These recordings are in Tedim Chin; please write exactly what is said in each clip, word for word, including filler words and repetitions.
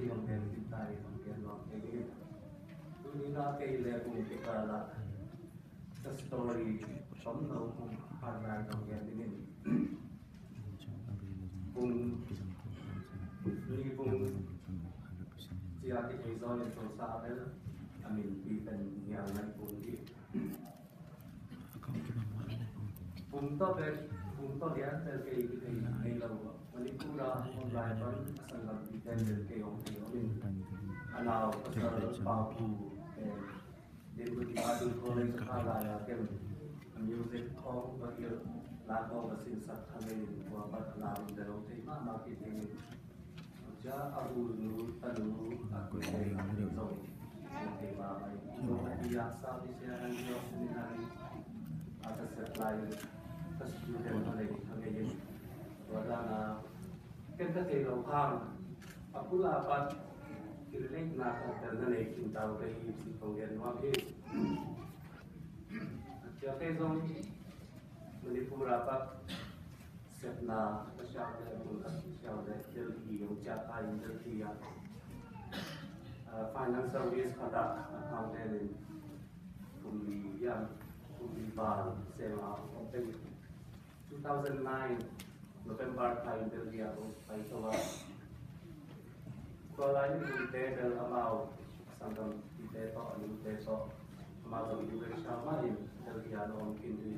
Hong gen khin ta hi, hong gen nuam kei ni. Tuni-in ah kei le Bung Kikal ah ka story tomno hong phat lai hong gen ding in. Bung, tuni Bung ci-a kithei zawh in Topa bel a minpi pen nial nai kul hi. Bung tawh bek, Bung tawh lian bel kei kithei ngei lo. Manipur ah hong om lai pan a sanggampi ten bel kei hong thei om in. A nau pasal Pau Pu, eh, Dim Budi Adu College kha lai a kem. A music khawng va hilh, la khawng va sinsak kha ngei in, kua pat a nau in bel hong thei mahmah kithei in. Cia a u nu, a nu, a kul thei, a kul zong, a kul thei mahmah in. Zong a pi a Southeast Asian Seminary a ka sep lai, ka student a nei kha ngei in. Tua dan a, ken ka thei lo hang, a bul a pat, i relate na ka tel na nei khin ta uh ka hi, ci kong gen nuam hi. Cia kei zong, Manipur a pat, sepna ka siau le, mun ka siau le, Delhi hong ciah ta in Delhi ah, ah, financial service khat ah accountant in kum li hiam, kum li val sem a hong pai. Two thousand nine November kha in Delhi ah hong pai to a. Tua lai in nute bel amau sanggampite tawh, a nute tawh, amau zong U S a mah in Delhi ah na om khin hi.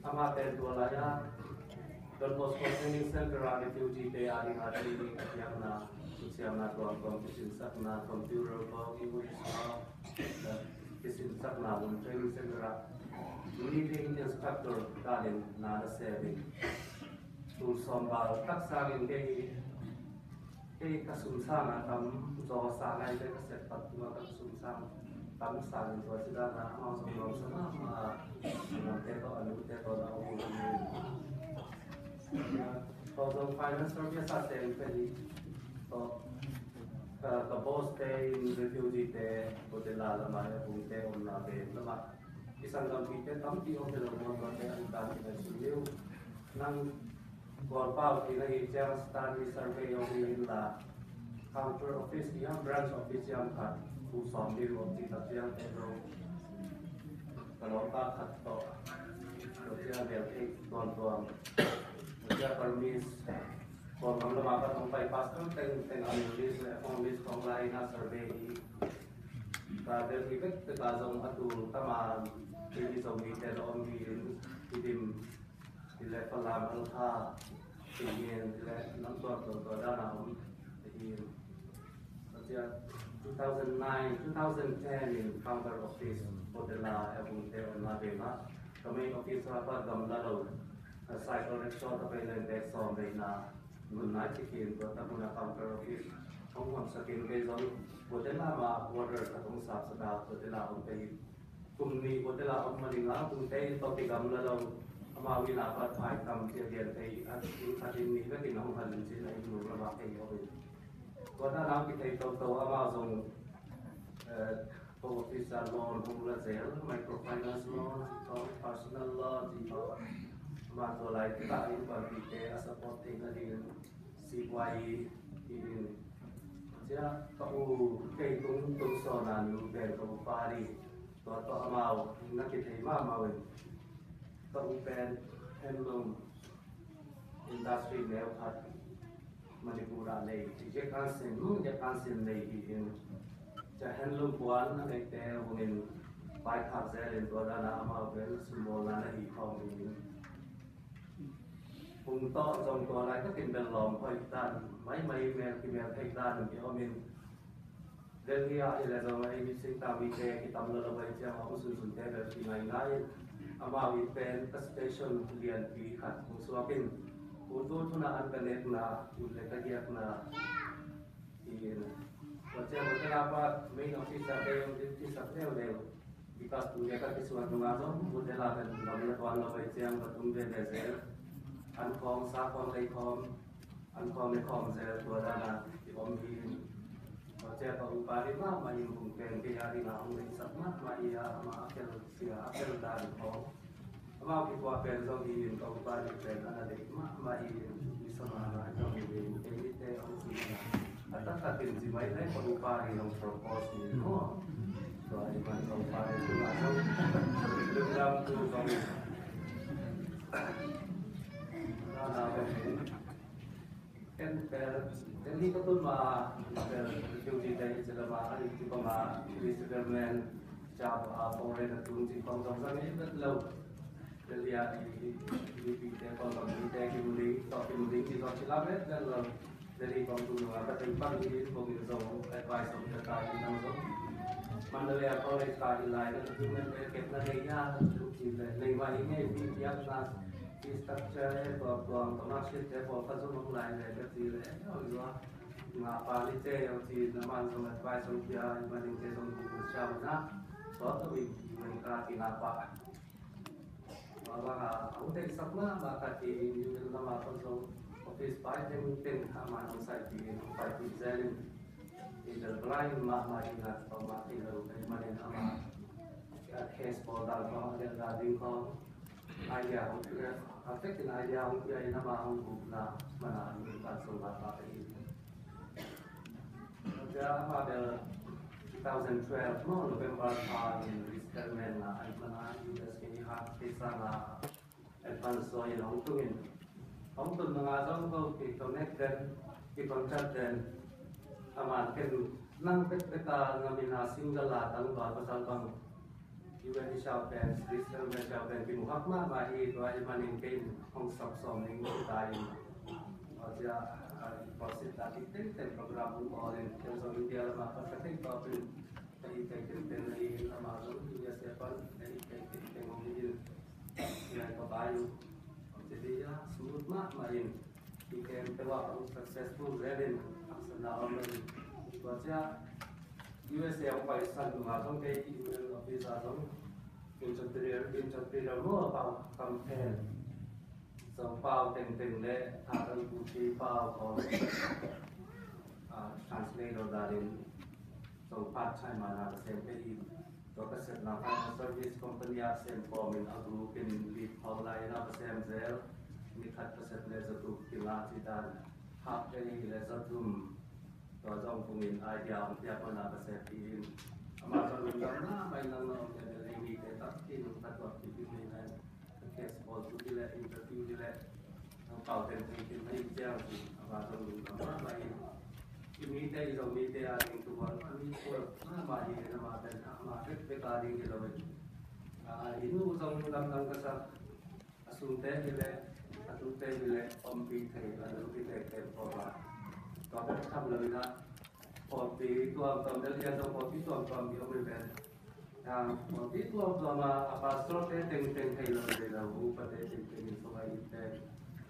Amah pen tua lai-ah Don Bosco Training Center ah refugee-te a dingin training a piakna, thuciamna tuamtuam kisinsakna, computer bawk, English bawk, kisinsakna mun training center ah leading instructor danin na na sem in. Tul sawm val tak sangin kei Kei ka sum sang a tam zaw sang a, kei ka sep pat tua ka sum sang tam sang in tua ci dan a, amau zong nuam sa mahmah a, a nute tawh, a nute tawh na om uh hi. Tua zong financial biasa teng pen hi. Tua ka, ka boss te in refugee te, Botela lam a, a Bung te omna pen lam a, i sanggampi te tampi om hi lo maw, tua te a dukan te sun liu. Nang Kawlpau khin ahih ciang study survey hong hi inla, counter office hiam, branch office hiam khat, pu sawm ding om cih tak ciang kei zong ka lawmpa khat tawh, tua ciang bel kei tuamtuam, tua ciang permis, Kawlgam lam a pat hong pai pastor tengteng a Middle East le Middle East khawng lai in a survey hi. Ka bel hi vekvek a zong a tul tam a, kei Zomite la om hi in, i dim Hi le Falam, Alkha, Teyin, hi le nam tuamtuam tua dan a om. Hi tua ciang two thousand nine, two thousand ten in counter office Botela a Bung te omna veng ah, ka main office ah pat gamla lo, a cycle rickshaw tawh pai leng bag sawm veina mun nai cikin tua tak mun a counter office hong honsak in kei zong Botela mah border khat hong sapsak a Botela om ka hi. Kum nih Botela om ma ding a, Bungte in tawh kigamla lo, amau inn a pat phai tam ci a gen thei, a inn khat in nih vekin hong hal in cin a inn nung lamah kei om in. Tua dan a kithei toto amau zong, eh, co-office a loan hong la zel, microfinance loan, personal loan, amah tua lai takah innkuanpihte a support theihna dingin C Y E hi in. Cia ka u kei tung tung sawn a nu pen ka upa ding. Tua tawh amau na kithei mahmah uh in. Ka u pen handloom industry neu khat Manipur ah nei, Gekansin, Gekansin nei hi in. Cia handloom puan a neite hong in vaikhak zel in tua dan a amau pen simbawlna na hi khawm hi in. Hong tawh zong tua laitakin bel lawm hoih dan, maimai mel kimel theih dan ki om in. Delhi ah hi le zong ei mi singtang mite kitam lo lo bai ciang a hong sunsunte bel kingaingai in. Amau in pen ka station lianpi khat hong suak in. Utu thuna an ka nekna, ut le ka giakna. Hi in. Tua ciang Botela pat main office ah kei hong ti sak leuleu. Because tu le ka kisuan nung a zong Botela pen gamla tuan lo bai ciang ka tung veve zel. An khawng, sa khawng, lei khawng, an khawng le khawng zel tua dan a ki om hi in. Tua ciang ka upa ding mahmah in Bung pen kei a ding a hong leisak mahmah hi a, amah a kel sia, a kel dan khawng. Amau kikuah pen zong hi in ka upa ding pen a na deih mahmah hi in, mi sama na zong hi in, kei mite hong si in a, a tak Ka tin ci mai le, Pangpa hi long propose ni maw. Tua i man Pangpa hi tu la long. Lungdam tu long. Na na ka tin. Ken pel, ken hi ka tun ma, pel, kiu ti te i ci la ma, a i ci ba ma, i ci pel men, cia ba a pong re na tun ci kong zong zang i bet lo. Ken lia i, i, i pi te kong zong i te ki mu ding, to ki mu ding ci zong ci la bet bet lo. Delhi kong tu nunga ka teng pan hi in kong in zong advice om ka ka in nang zong. Mandalay a college ka in lai na tu men pe kep na dei ya tu ci le nei ma hi ngei pi piak na pi structure e tua tuang ka mark sheet te pawl ka zong om lai le ka ci le ya ua nga pa ni te ya ci na man zong advice om pia i ma ning te zong tu sa na. Tua tu i i ka ki nga pa. Tua bang a, a hong deihsak mahmah khat hi in, U N lam a kong zong office pai tengteng amah hong saipi in, hong paipih zel in, i bel blind mahmah hi ngat, amah i lo, i manin amah, a case pawl dan khong, a lian dan ding khong, idea hong pia, a tek in idea hong pia in amah hong gupna, mana in kan sung mahmah ka hi. Tua amah bel two thousand twelve maw, November tha in resettlement na ai mana U S A ha pesa na advance so in hong tung in. Hong tun na nga zong ko ki connect den, ki contact den. Amah ken nang pek pek a na mina single a tang ba pasal bang U N i siau pen, Israel i siau pen, kimu hak mahmah hi, tua i manin kei in hong sap sawm ning hi ta in. Tua cia, a, i prosit ta ki tengteng program hong bawl in, ken zong India lam a pat ka thei tawp in, ka i teng tengteng na hi in, amah zong U S A pan, ka i teng tengteng hong hi in, tua ka bai uh. Tua cia di a, smooth mahmah in. I kem te wa hong successful zel in haksatna om lo in. Tua cia U S A hong paisan nung a zong kei U N office a zong interpreter, interpreter maw pau kam pen. Zong pau tengteng le tha kan pu ci pau khawng, ah, translator dan in zong part time a na ka sem kei in. Tua ka sepna kha service company ah sem kawmin a group in lead khawng lai-in a ka sem zel. Ni khat ka sep le za tuk kila ci dan. Half day le za thum. Tua zong pungin idea hong piak mana ka sep hi in. Amah zong lungdam mahmah in nang na hong pia bel ei mite takpi in hong ka tuak kik in nei lai. Ka case bawl tu hi leh, interview hi leh, nang pau teng teng kin hei ciang ci, a va zong lungdam mahmah in. I mite i Zomite a ding tu wan, a mi kual mahmah hi in, amah pen amah bekbek a ding hi lo in. A, i nu zong lamdang ka sak, a sungte hi leh, a tute hi leh, ompih thei, a lungpi thei pen pawlkhat. Tua bek tham lo in a, pawlpi tuamtuam, Delhi a zong pawlpi tuamtuam hi om hi pen. Pawlpi tuamtuam a, a pastor te tengteng thei lo, thei lo, upate tengteng in sung a it pen.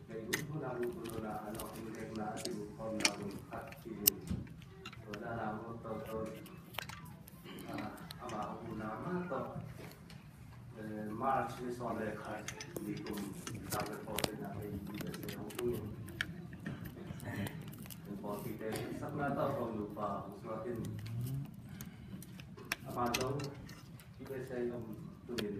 Kei hun hun a hun hun hun a, a nawk hun dekna a, a sin khawmna hun khat hi in. Tua dan a hun tawh tawh, a, amah hun a mah tawh, eh, March ni sawm le khat ni kum, tak le pawlpi na kei U S A hong tung in. Pawlpi te sakna tawh kong nupa hong suak in. Amah zong U S A om tungin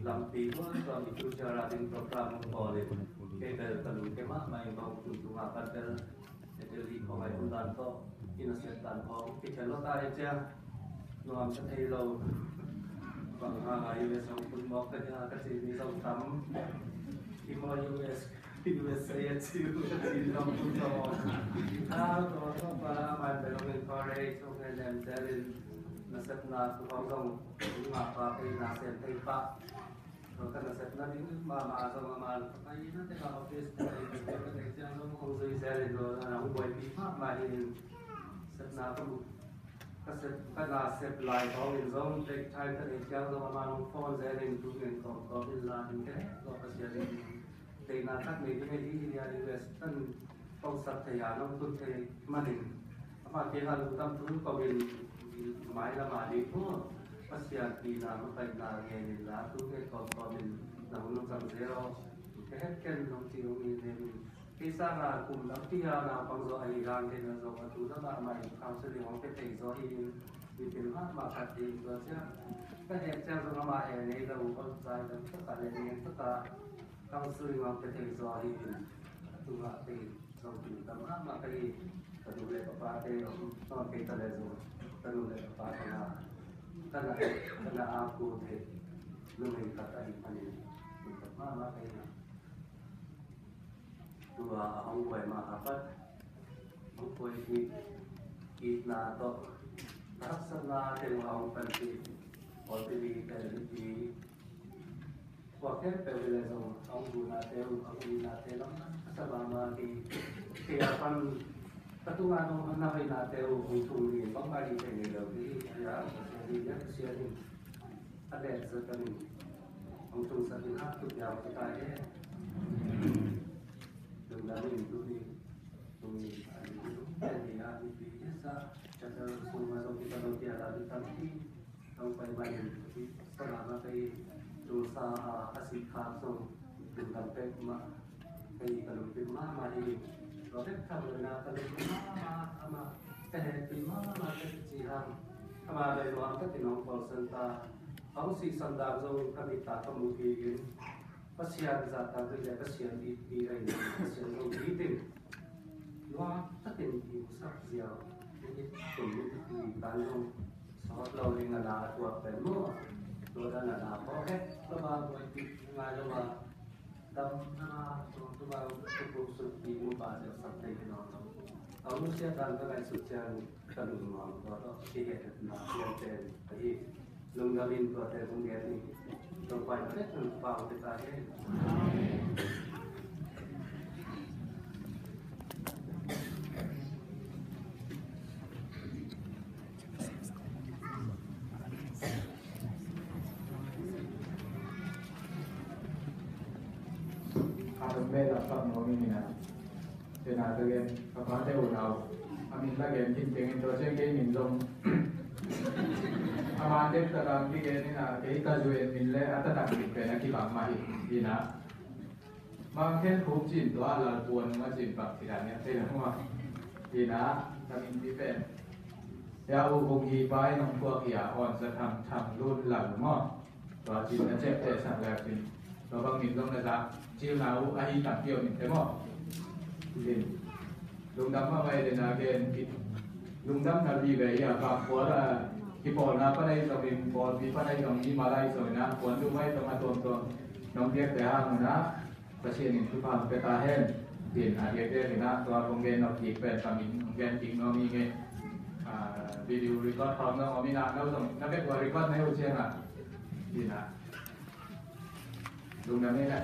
lampi tuamtuam i future a ding program hong bawl in, kei bel ka lungke mahmah in bang tun tunga pan bel Delhi khawng ai hun dan tawh i nasep dan khawng kikhel lo ta hi ciang nuam sa thei lo. Bang hang a U S hong put mawk ka hia ka ci mi zong tam. I maw U S U S A a ci uh, a ci zong put zong. A, tua zong pa, man bel hong encourage, hong en em zel in, nasepna tu hong zong, nga pa kei na sem thei pah. Tua ka nasepna ding mahmah zong a man, ka pai na te ka office, ka pai na te ka te ciang zong hong zui zel in, tua na hong buaipi mahmah in, sepna ka mu, ka sep, ka nasep lai hong in zong, break time ka te ciang zong a man hong phone zel in, tu ngen kong kong in la in ke, tua ka sia in. Deihna khat nei ding a hi hi a, U S tan kong sak thei a, nong tun thei manin. Amah kiang a lungdam thu kong in, mai lam a ding uh. Pasian pina mapaina ngen in la, tu ngen kong kong in, na hun nong cang zel aw. Ka het ken nong ci hong in nem in. Kei sang a kum lampi a naupang zaw a hi hang kei na zaw a tu lam a mah in counseling hong pia thei zaw hi in. Nitin mahmah khat hi in tua ciang. Ka het ciang zong amah he nei lo, hon zai lo, taka le ngen taka. Counseling hong pia thei zaw hi in, a tungah kei zong kin tam mahmah ka hi, ka nu Pate om nawn kei ta leh zong, ka nu le ka pa ka na, ka na, ka na a ku thei numei khat ahih manin, nuntak mahmah ka hi a. Tua a hong buai ma a pat, hong buai it, itna tawh, haksatna teng a hong panpih, pawlpi mi pen i, tua khempeuh hi leh zong a hong duhnate uh, a hong itnate lamdang ka sa mahmah hi. Kei a pan ka tungah hong na hoihnate uh hong tung ding bangmah ding thei ngei lo hi. Ahi a, Pasian in, Pasian in a leh zat ding hong tungsak ding hak tu piang ka ta hi. Lungdam in tuni, tuni a ding hi a, mipi hi sa, chapel sung a zong kita lo tia la ding tam hi. Tangpai manin ka pi, ka mama ka hi. Tulsa a, a sikha zong lungdam pek mah ka hi, ka lungkim mahmah hi. Tua bek tham loin ah ka lungkim mahmah, amah ka hehpih mahmah ka ci hang. Amah lei nuam takin hong pawlsan ta. Hong sihsan dan zong ka mit ah ka mu kik in. Pasian zahtak ding le Pasian itpih ahih manin Pasian zong it in, nuam takin i musak ziau, i it kum i it tan zong sawt lo ding a, na a tuak pen maw. Tua dan a na pawh hek lo a, buaipih ngai lo a, damna tua tua a, tua tua sut i mu pah ziau sak thei hi nawn lo. A nusiat dan ka ngaihsut ciang ka lungnuam tua tawh kihehna pian pen ahi. Lungdam in tuate hong gen ni. Topa in a bek hong pau te ta hen. Amen. Ka dong bel a pak nuam ing in a. Tena ka gen, ka pate unau a min la gen khin keng in, tua ciang kei min zong a man dek tak a kigen in a, kei ka zu en min le a taktak min pen a kibang mah hi in a. Mang Khen Khup cin tua a Lalpuan ma cin pak ci dan niam thei lo mah in a, ka min pi pen Sia U Kung Hi pa in hong thuak hi a, Awn Za Thang Thang Lun Lal maw. Tua cin na ciapteh sak le cin, tua bang min zong na za cil na uh ahi tampi om in te maw. Cin lungdam mah vai le na gen kit. Lungdam na vive hi a, vak pual a kipawlna pan ahi zongin, pawlpi pan ahi zongin, i mal ahi zongin a, puan duh vai zong a tuamtuam nong piakte hang un a, Pasian in thupha hong pia ta hen. Cin a diakdiak in a, tua kong gen nop kik pen ka min hong gen kik nuam hi ing e. Ah, video record khawng zong om in a, no zong na bek ua record na hi uh ciang a. Cin a. Lungdam hi leh.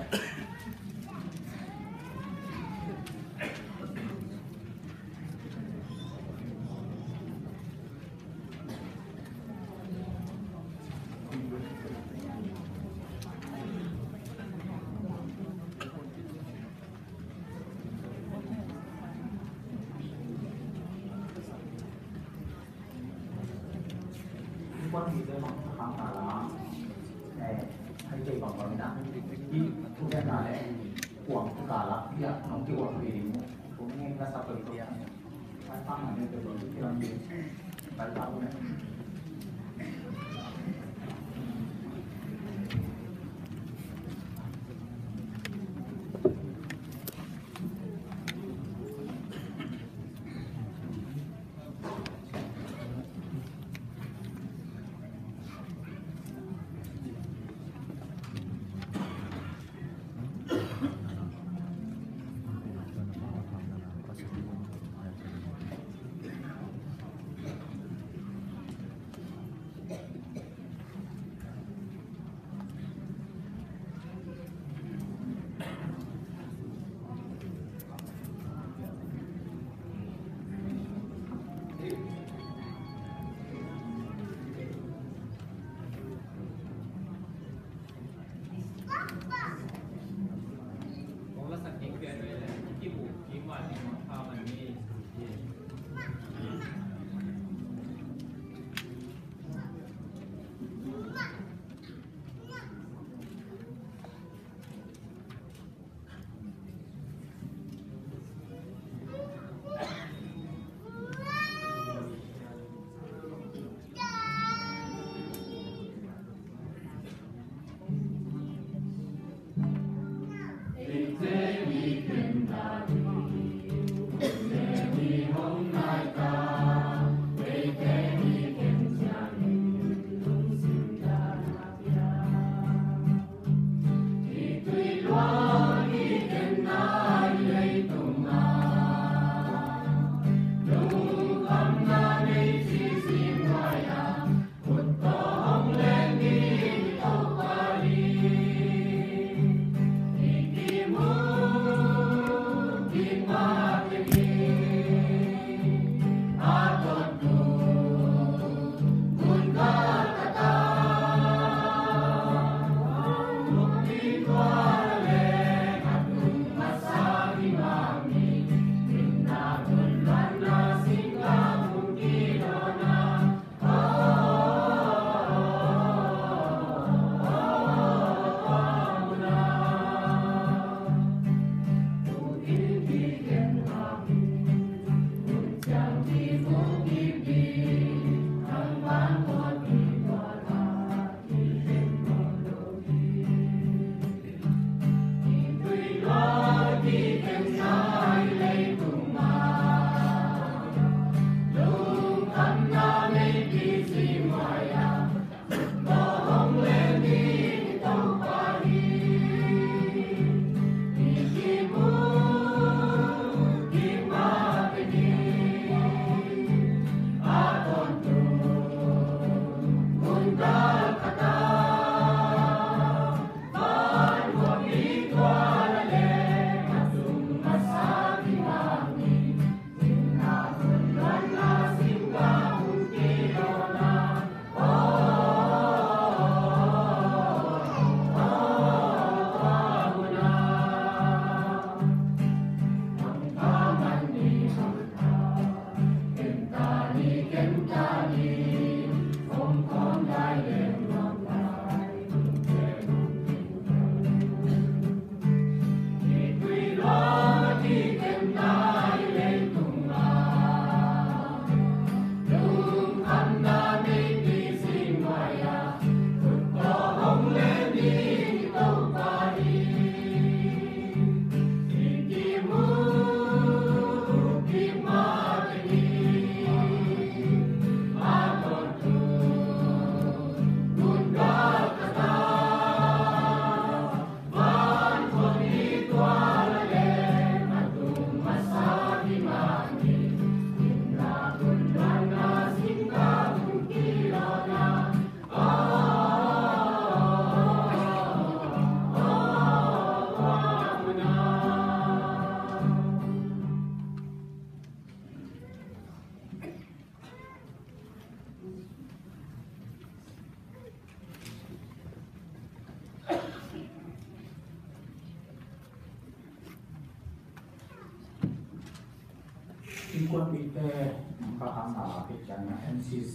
Innkuanpihte, ka hang a khit ciang N C C,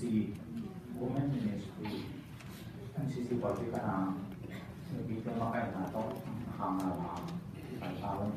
Women Ministry, N C C Pacific ka na, mipite makaihna tawh hang a la, kan ta ven.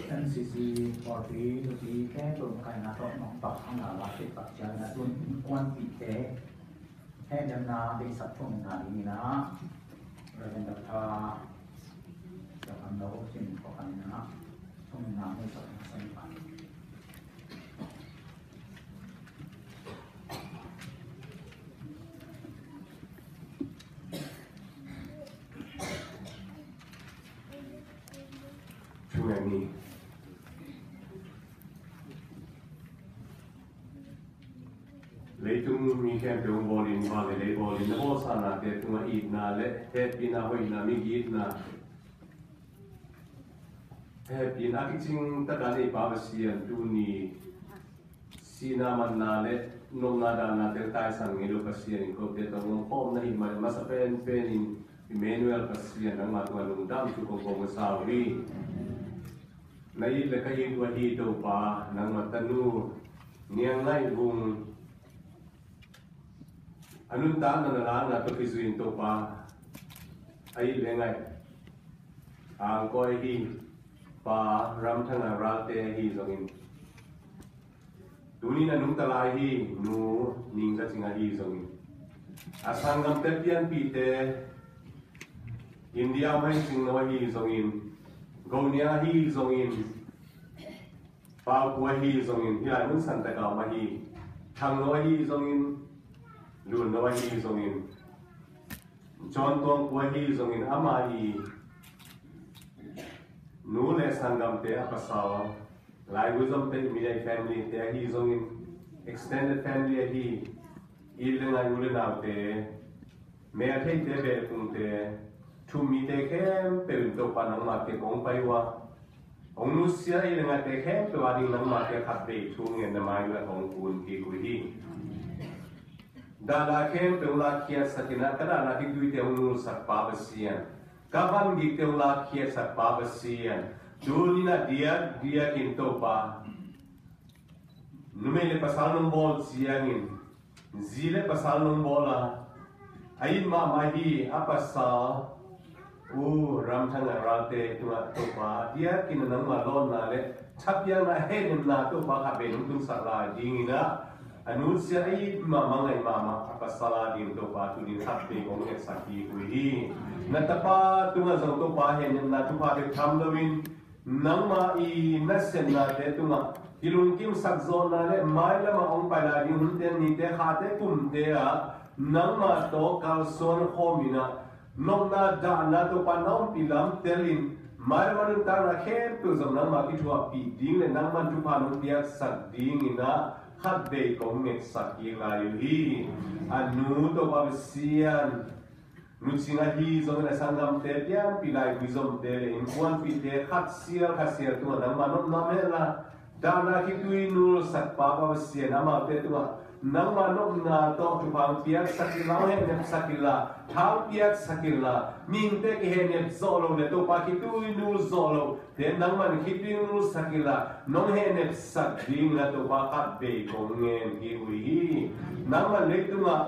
N C C forty, luti te tum kaina tawh nong pak hang a, la te pak ciang na tun innkuanpihte hehlemna deihsak thong na ding in a, Reverend Doctor Siakham Lo Cin Khuakham in a, thong na deihsak na sang pan. Thu ngai ni. Leitung mi khempeuh hong bawlin, van le lei bawlin, na bawlsa nate tungah itna le hehpihna hoihna, migitna, hehpihna a kicing taka nei Pa Pasian, tuni sihna manna le nopna danna te taisan ngei lo Pasian in kote tawh hong omkhawm na hih mah in, masa penpen in Emmanuel Pasian nangmah tungah lungdam thu kong ko masa uh hi. Na it le ka it uh ahi Topa, nangmah tanu Niang Ngaih Vung a nuntakna na lakna tawh kizui in Topa, a it le ngaih a angkawh ahi Pa Ramthanga Ralte ahi zongin, tuni-in a nungta lai hi Nu Ning Za Cing ahi zongin, a sanggamte pianpihte, India mah in Cing No ahi zongin, Go Niang ahi zongin, Pau Pu ahi zongin, hih lai mun santak a om ahi, Thang No ahi zongin, Lun No ahi zongin, John Tuang Pu ahi zongin, amah i nu le sanggamte a pasal, Laigui Zomte immediate family te ahi zongin, extended family ahi, it le ngaih u le naute, meltheite, belkungte, thummite khempeuh in Topa nangmah kiang kong pai uh a, hong nusia it le ngaihte khempeuh ading nangmah kiang khatvei thu ngen na mai uh a hong kun kik uh hi. Dahna khempeuh hong lakkhiatsak in a, ka dahna kituite hong nulsak Pa Pasian, ka vangikte hong lakkhiatsak Pa Pasian, tuni-in a diakdiakin Topa, numei le pasal nong bawl ciangin Zi le pasal nong bawl a, a it mahmah hi a pasal U Ramthang Ralte tungah Topa a diakin a nangma lawnna le thapiakna hehnemna Topa khat vei nong tungsak lai dingin ah, a nusia a it mahmah ngaih mahmah a pasal a ding Topa tunin khat vei kong ngetsak kik uh hi. Na tapa tungah zong Topa hehnemna thupha bek tham loin nangma i nasepnate tungah kilungkimsak zawhna le mailamah hong pai lai ding hunte nite khate kumte ah nangma tawh kalsuan khawm in ah, nopna dahna Topa na ompih lam telin mailamah nuntakna khempeuh zong nangma kithuahpih ding le nangman thupha nong piaksak dingin ah khat vei kong ngetsak kik lai uh hi. A nu Topa Pasian, nucing ahi zongin a sanggamte pianpih lai guizomte le innkuanpihte khat sial khat sial tungah nangma nopna mehla dahna khitui nulsak Pa, Pa Pasian, amaute tungah nangma nopna tawh thupha piaksak inla, hong hehnepsak inla, thang piaksak inla, mihingte kihehnep zawh lo le Topa khitui nul zawh lo te nangman khitui nulsak inla nong hehnepsak dingin ah Topa khat vei kong ngen kik uh hi. Nangman leitungah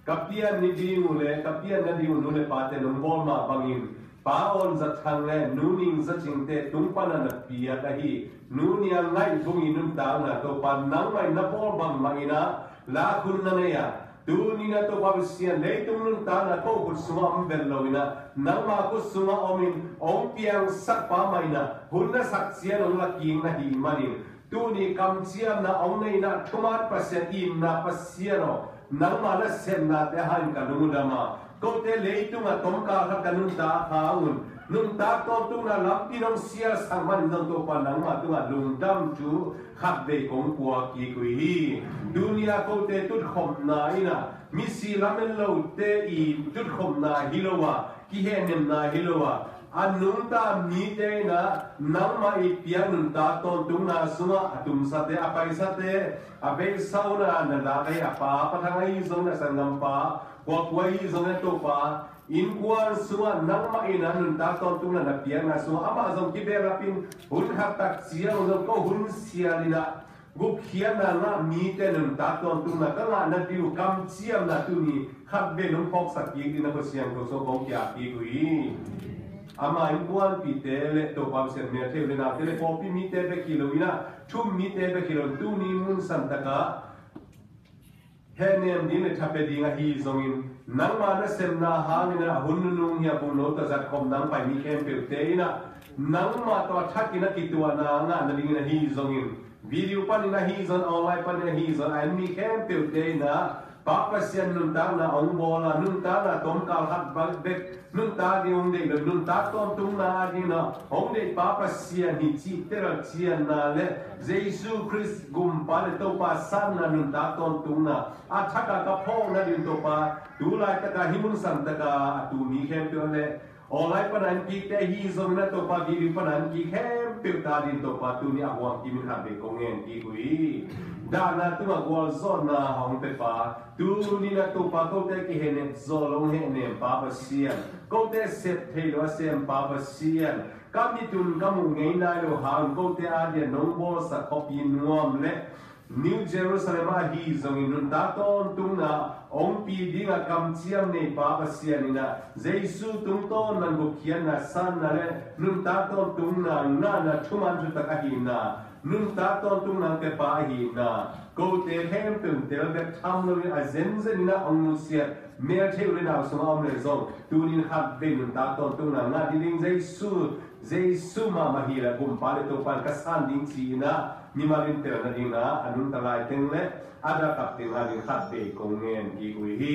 ka pian ni ding uh le ka pian na ding uh nu le pate nong bawl mah bangin Pa Awn Za Thang le Nu Ning Za Cingte tung pana na piak ahi Nu Nia Ngaih Vung i nuntakna Topa nangmah in na bawl bangmah in ah lak hun na nei a, tuni in ah Topa Pasian, leitung nuntakna ko khut sungah om vet lo in ah nangma khut sungah om in hong piangsak Pa mah in ah hun na sak ciang hong la kik na hih manin tuni kamciamna hong neihna thuman Pasian, itna Pasian aw, nangma nasepnate hangin ka lungdam a, kote leitungah tomkal khat ka nuntak hang un nuntak tawntungna lampi nong sialsak manin zong Topa nangma tungah lungdam thu khat vei kong pua kik uh hi. Tuni a kote tutkhopna in ah misi lamen lote i tutkhopna hi lo a, kihehnemna hi lo a, a nungta mite in ah nangmah i piak nuntak tawntungna sungah a tumsate, a paisate, a beisa un a na lak ahi a pa, Pa Thang ahi zongin a sanggampa, kuakua ahi zongin a Topa, innkuan sungah nangmah in ah nuntak tawntungna na piakna sungah amah zong kibelapin hun khat tak ciang zong ko hun sial in ah gupkhiatna ngah mite nuntak tawntungna ka ngahna ding uh kamciamna tuni khat vei nong phawksak kik dingin a Khuasiangtho sung kong piak kik uh hi. Ama innkuanpihte le Topa Pasian, mel thei uh le naute le pawlpi mite bek hi lo in ah, thu-um mite bek hi lo in tuni mun santakah hehnem ding le thapia ding ahi zongin nangma nasepna hangin ah hun nunung hi a, bungno tawh zatkhop nang pai mi khempeuhte in ah nangma tawh a thakin a kituahna ngah nadingin ahi zongin, video panin ahi zong, online panin ahi zong, a en mi khempeuhte in ah Pa Pasian nuntakna hong bawl a, nuntakna tomkal khat bek nuntak ding hong deih lo, nuntak tawntungna dingin ah hong deih Pa Pasian hi cih telcianna le Jesu Khrist Gumpa le Topa sanna nuntak tawntungna a thak a ka phawkna ding Topa, tu laitaka hih mun santaka a tu mi khempeuh le online pana en kikte ahi zongin a Topa, video pana en kik khempeuhte ading Topa tuni a huam kimin khat vei kong ngen kik uh hi. Dahna tungah gualzawhna hong pia Pa, tuni in a Topa kote kihehnep zawh lo hong hehnem Pa Pasian, kote sep thei lo a sem Pa Pasian, ka mit un ka muh ngei nai lo hang kote adingin nong bawlsak khuapi nuam le New Jerusalem ahi zongin nuntak tawntungna hong pi dingah kamciam nei Pa Pasian in ah Jesu tungtawn nang gupkhiatna sanna le nuntak tawntungna ngahna thuman thutak ahihna, nuntak tawntungna hong pia Pa ahihna, kote khempeuh tel bek tham loin a zenzen in ah hong nusiat mel thei u le nau sungah om le zong tunin khat vei nuntak tawntungna ngah ding Jesu, Jesu mahmah hi le Gumpa le Topa in ka san ding ci-in ah mimal in tel nadingin ah a nungta lai teng le a dak kap teng adingin khat vei kong ngen kik uh hi.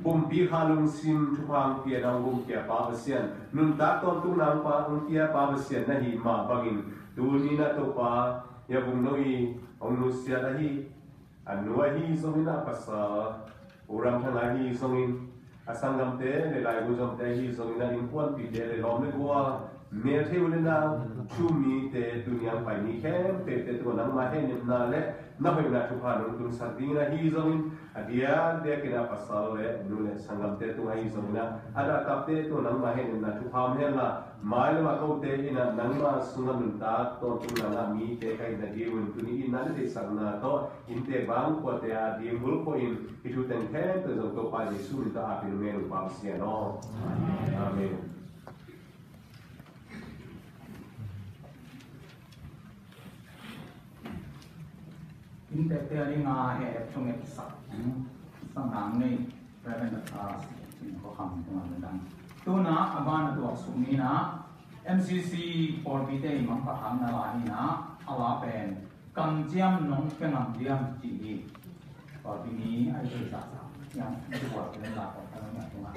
Pumpi kha lungsim thupha hong pia, nang gumkhia Pa Pasian, nuntak tawntungna hong pia Pa Pasian na hih mah bangin tuni in a Topa, hih a vungno i hong nusiat ahi a nu ahi zongin a pasal U Ramthang ahi zongin a sanggamte le laigui zomte ahi zongin a innkuanpihte le lawm le gual Mel thei u le nau, thu-um mite, tuni a pai mi khempeuhte tungah nangma hehnemna le na hoihna thupha nong tungsak dingin, ahi zongin a diakdiakin a pasal le nu le sanggamte tungah ahi zongin a dahtakte tungah nangma hehnemna thupha om henla, mailam a kote in nangma sungah nuntak tawntungna ngah mite ka hih nadingin tuni in na deihsakna tawh innte bang kuate a ding bulphuh in hih thu teng khempeuh zong Topa Jesu min tawh a pia numen uh pamsian aw. Amen. Inntekte a dinga heh thungetsak sang nang nei Reverend Doctor Sin Kho Kham tungah na dang. Tuna a ban a tuaksuk ni in M C C pawlpite i mangpha khakna la hi in, a la pen Kamciam nong pia ngam diam ci hi. Pawlpi mi a i thei zahzah hiam, i buaipih leh la pawlpi mi a tungah.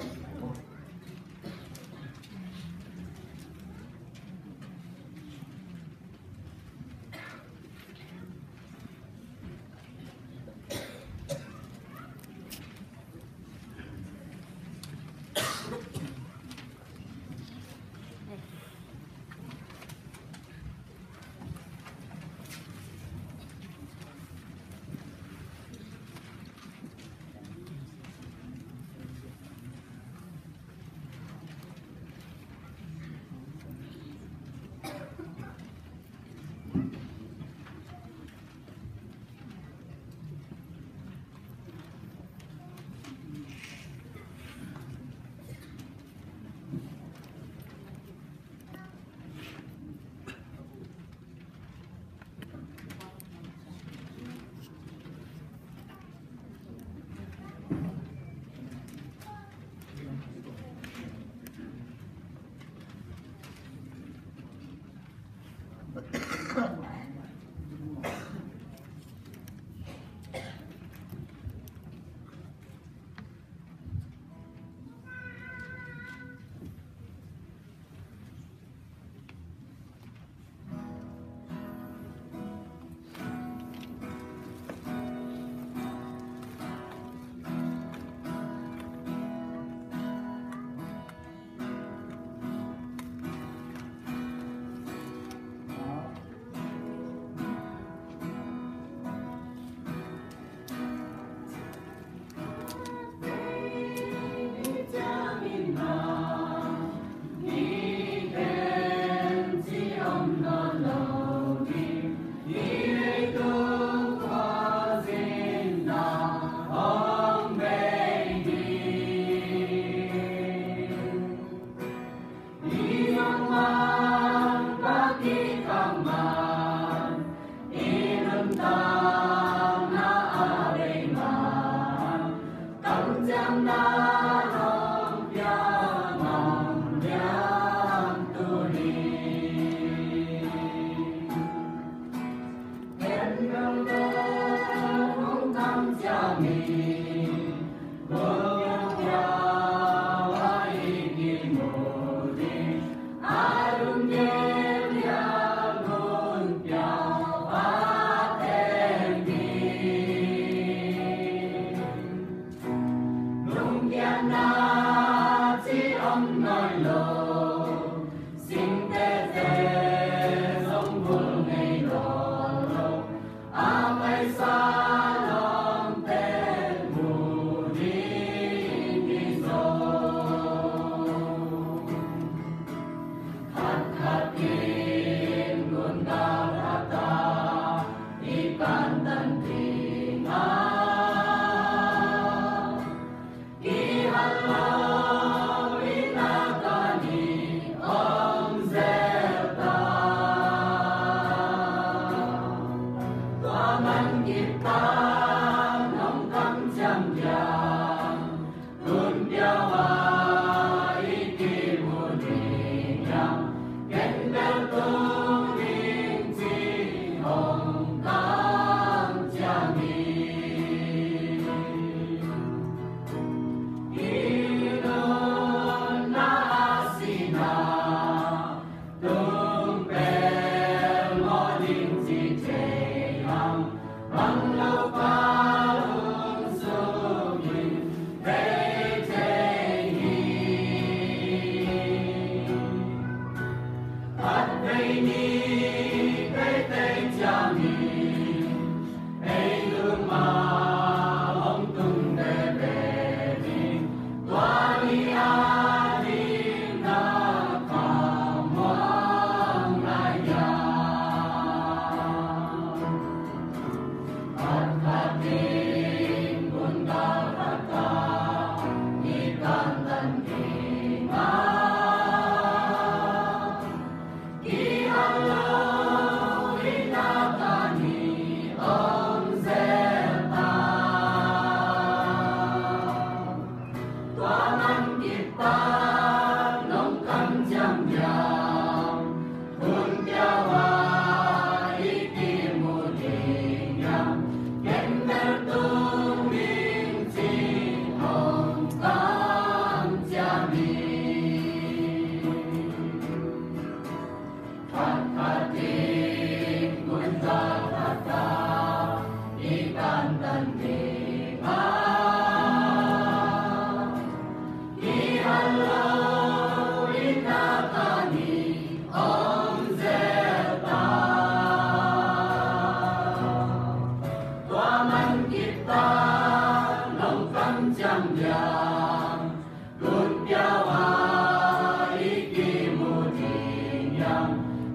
Ciang hiam, lut piau a i kimu ding hiam,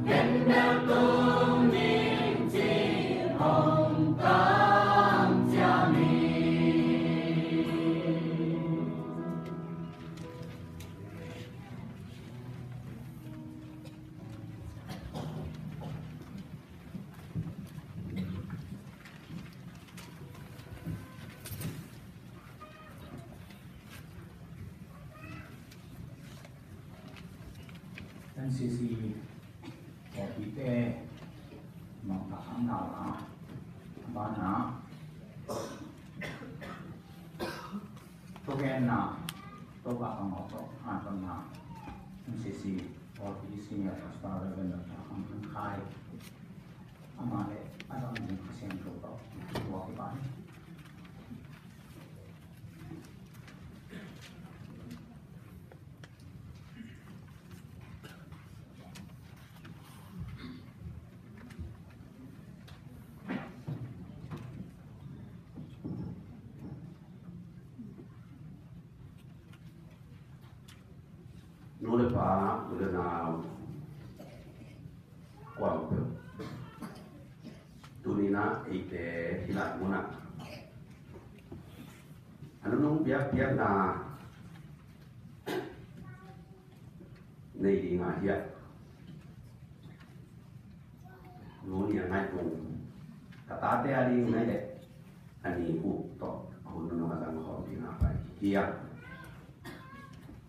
ken bel tung ning ci hong kam ciam hi. N C C pawlpite mangthang hang na la, a banah thugenna Topa ka mawh tawh hantamna N C C pawlpi Senior Pastor Reverend Doctor Ang Ang Khai, amah le a dam ding Kha Siangtho tawh tua kipan. Nu le pa, u le nau, kuang peuh. Tuni-in ah eite hih lai munah a nunung biakpiakna nei ding a hiah, nu nih a ngaihtung, ka tate a ding nai leh a ni uh tawh a hun nunung a zang khawm ding a pai hiah.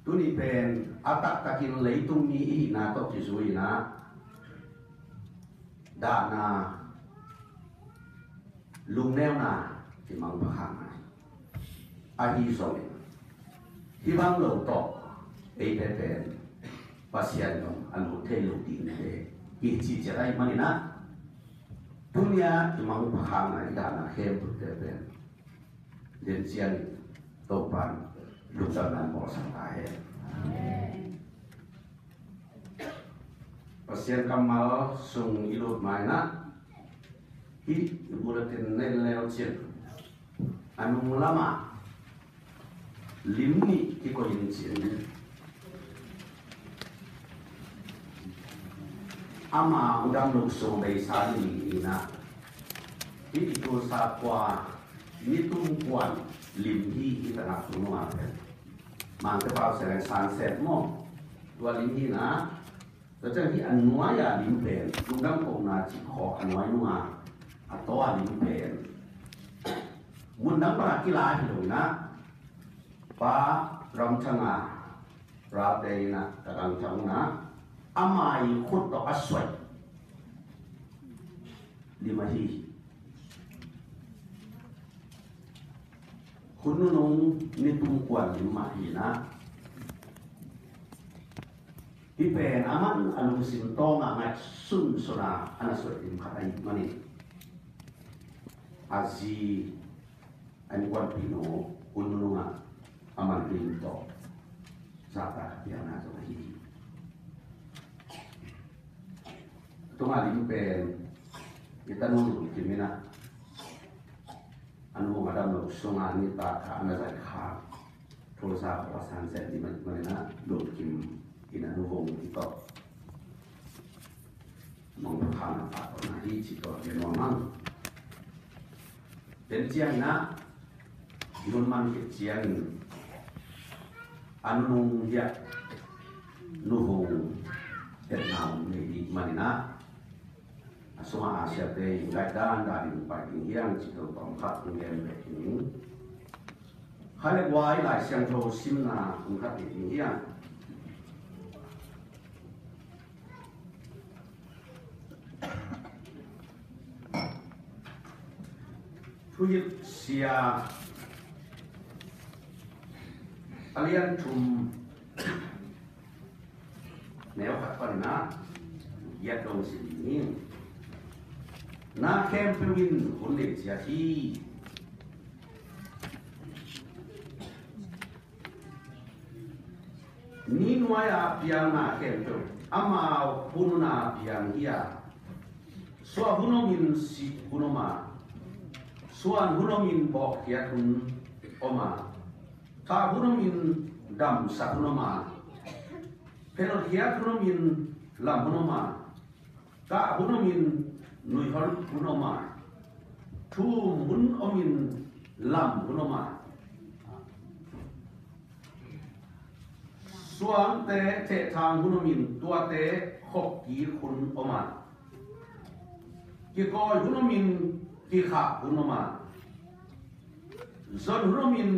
Tuni pen a taktakin leitung mi i hihna tawh kizui-in ah dahna, lungneuna kimang pha khak nai. Ahi zongin hih bang lo tawh eite pen Pasian dong a lut thei lo dingte kici ciat ahih manin ah, tuni-a kimang pha khak nai i dahna khempeuhte pen den ciangin Topa'n lungdamna bawlsak ta hen. Pasian kammal sung i lut ma-in ah, hih i bulletin na en le uh cin, a nung lamah lim nih kikoih in cin, ama hong dam loh sung beisa ni in ah, hih i Tulsa khua Nitum Kuan lim hi. Hih tanah tung nungah pen Mangte pau Seren Sunset maw, tua lim hi in ah, tua ciang hih a nuai-a lim pen, lungdam kohna cih khawng a nuai nungah a taw a lim pen mun dang bangah kila hi lo in ah, Pa Ramthang a, Rabdei in ah, Ka Gangthang in ah, ama i khut tawh a suai lim ahi hi. Hun nunung Nitum Kuan lim mah hi in ah, hih pen aman a lungsim tawngah ngaihsunsun a, a na suai lim khat ahih manin, a zi, a innkuanpihnu hun nunungah aman lim tawh zahtak a piakna zong ahi hi. Tungah lim pen i tanu Lun Kim in ah, a nu vung a dam loh sungah nitak khat a na zai kha, Tulsa khua Sunset lim ahih manin ah Lun Kim in a nu vung i tawh mangpha khakna pah tawh na hi cih tawh gen nuam hang. Den ciangin ah, i hun man khit ciangin a nunung hiah nu vung etna om nei ding manin ah, a sungah a siate in guide dan danin pai ding hi hang cih tawh tawm khat hong gen pek hi ning. Kha le guai Lai Siangtho simna hong khat ding hi hang. Thuhilhsia a lian thum, neu khat panin ah giat dong sim ding hi. Na khempeuh in hun nei ciat hi. Ni nuai-a piangna khempeuh amau hun hun a piang hi a, suah hun omin sih hun om a, suan hun omin bawhkhiat hun om a, Tha hun omin damsak hun om a, phelkhiat hun omin lam hun om a, kah hun omin nuihol hun om a, thum hun omin lam hun om a, suangte thehthang hun omin tuate khokkik hun om a, kikawi hun omin kikhah hun om a, zon hun omin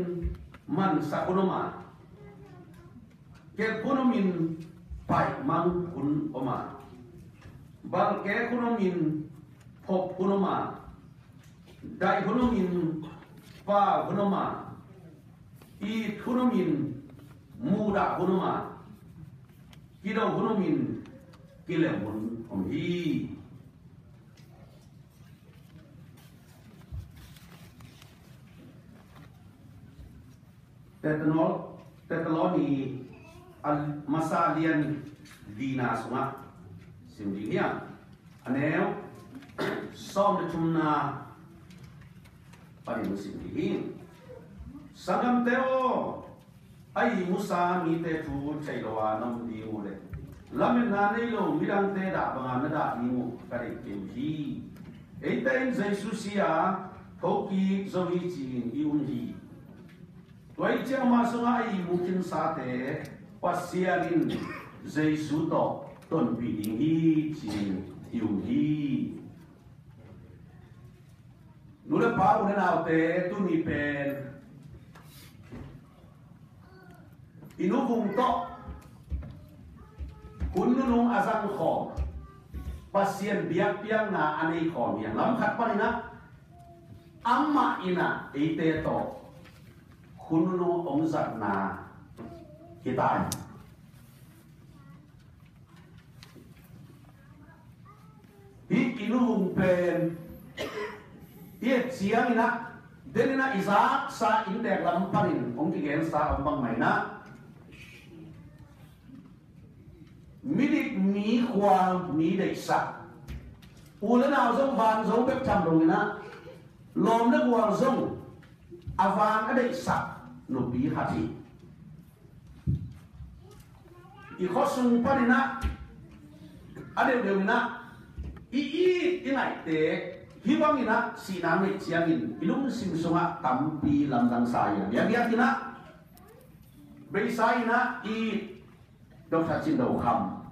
mansak hun om a, kep hun omin paihmang hun om a, balkek hun omin phop hun om a, daih hun omin pau hun om a, it hun omin mudah hun om a, kido hun omin kilem hun om hi. Tetaloni a masa lian lina sungah sim ding hi a, a neu sawm le thumna panin sim ding hi. Sanggamte aw, a ihmu sa mite thu thei lo a na om ding uh leh lametna nei lo midangte dah banga na dah ding uh ka deih kei uh hi. Eite in Jesu si a thokik zo hi ci-in i um hi. Tua i ciang mah sungah a ihmu khinsate Pasian in Jesu tawh tonpih ding hi ci-in i um hi. Nu le pa, u le naute, tuni pen i nuvung tawh hun nunung a zang khawm, Pasian biakpiakna a nei khawm hi a, lam khat panin ah amah in ah eite tawh hun nunung hong zatna hi ta hi. Hih i nuvung pen i et ciangin ah, den in ah i zaksa inntek lam panin hong kigensa om bangmah in ah, midik mi khual mi deihsak, u le nau zong van zo bek tham lo in ah, lawm le gual zong a van a deihsak nupi khat hi. I khuasung panin ah a deuhdeuh in ah i it i ngaihte hih bangin ah sihna neih ciangin i lungsim sungah tampi lamdang sa hi a, biakbiak in ah beisa in ah i it Doctor Cin Do Kham.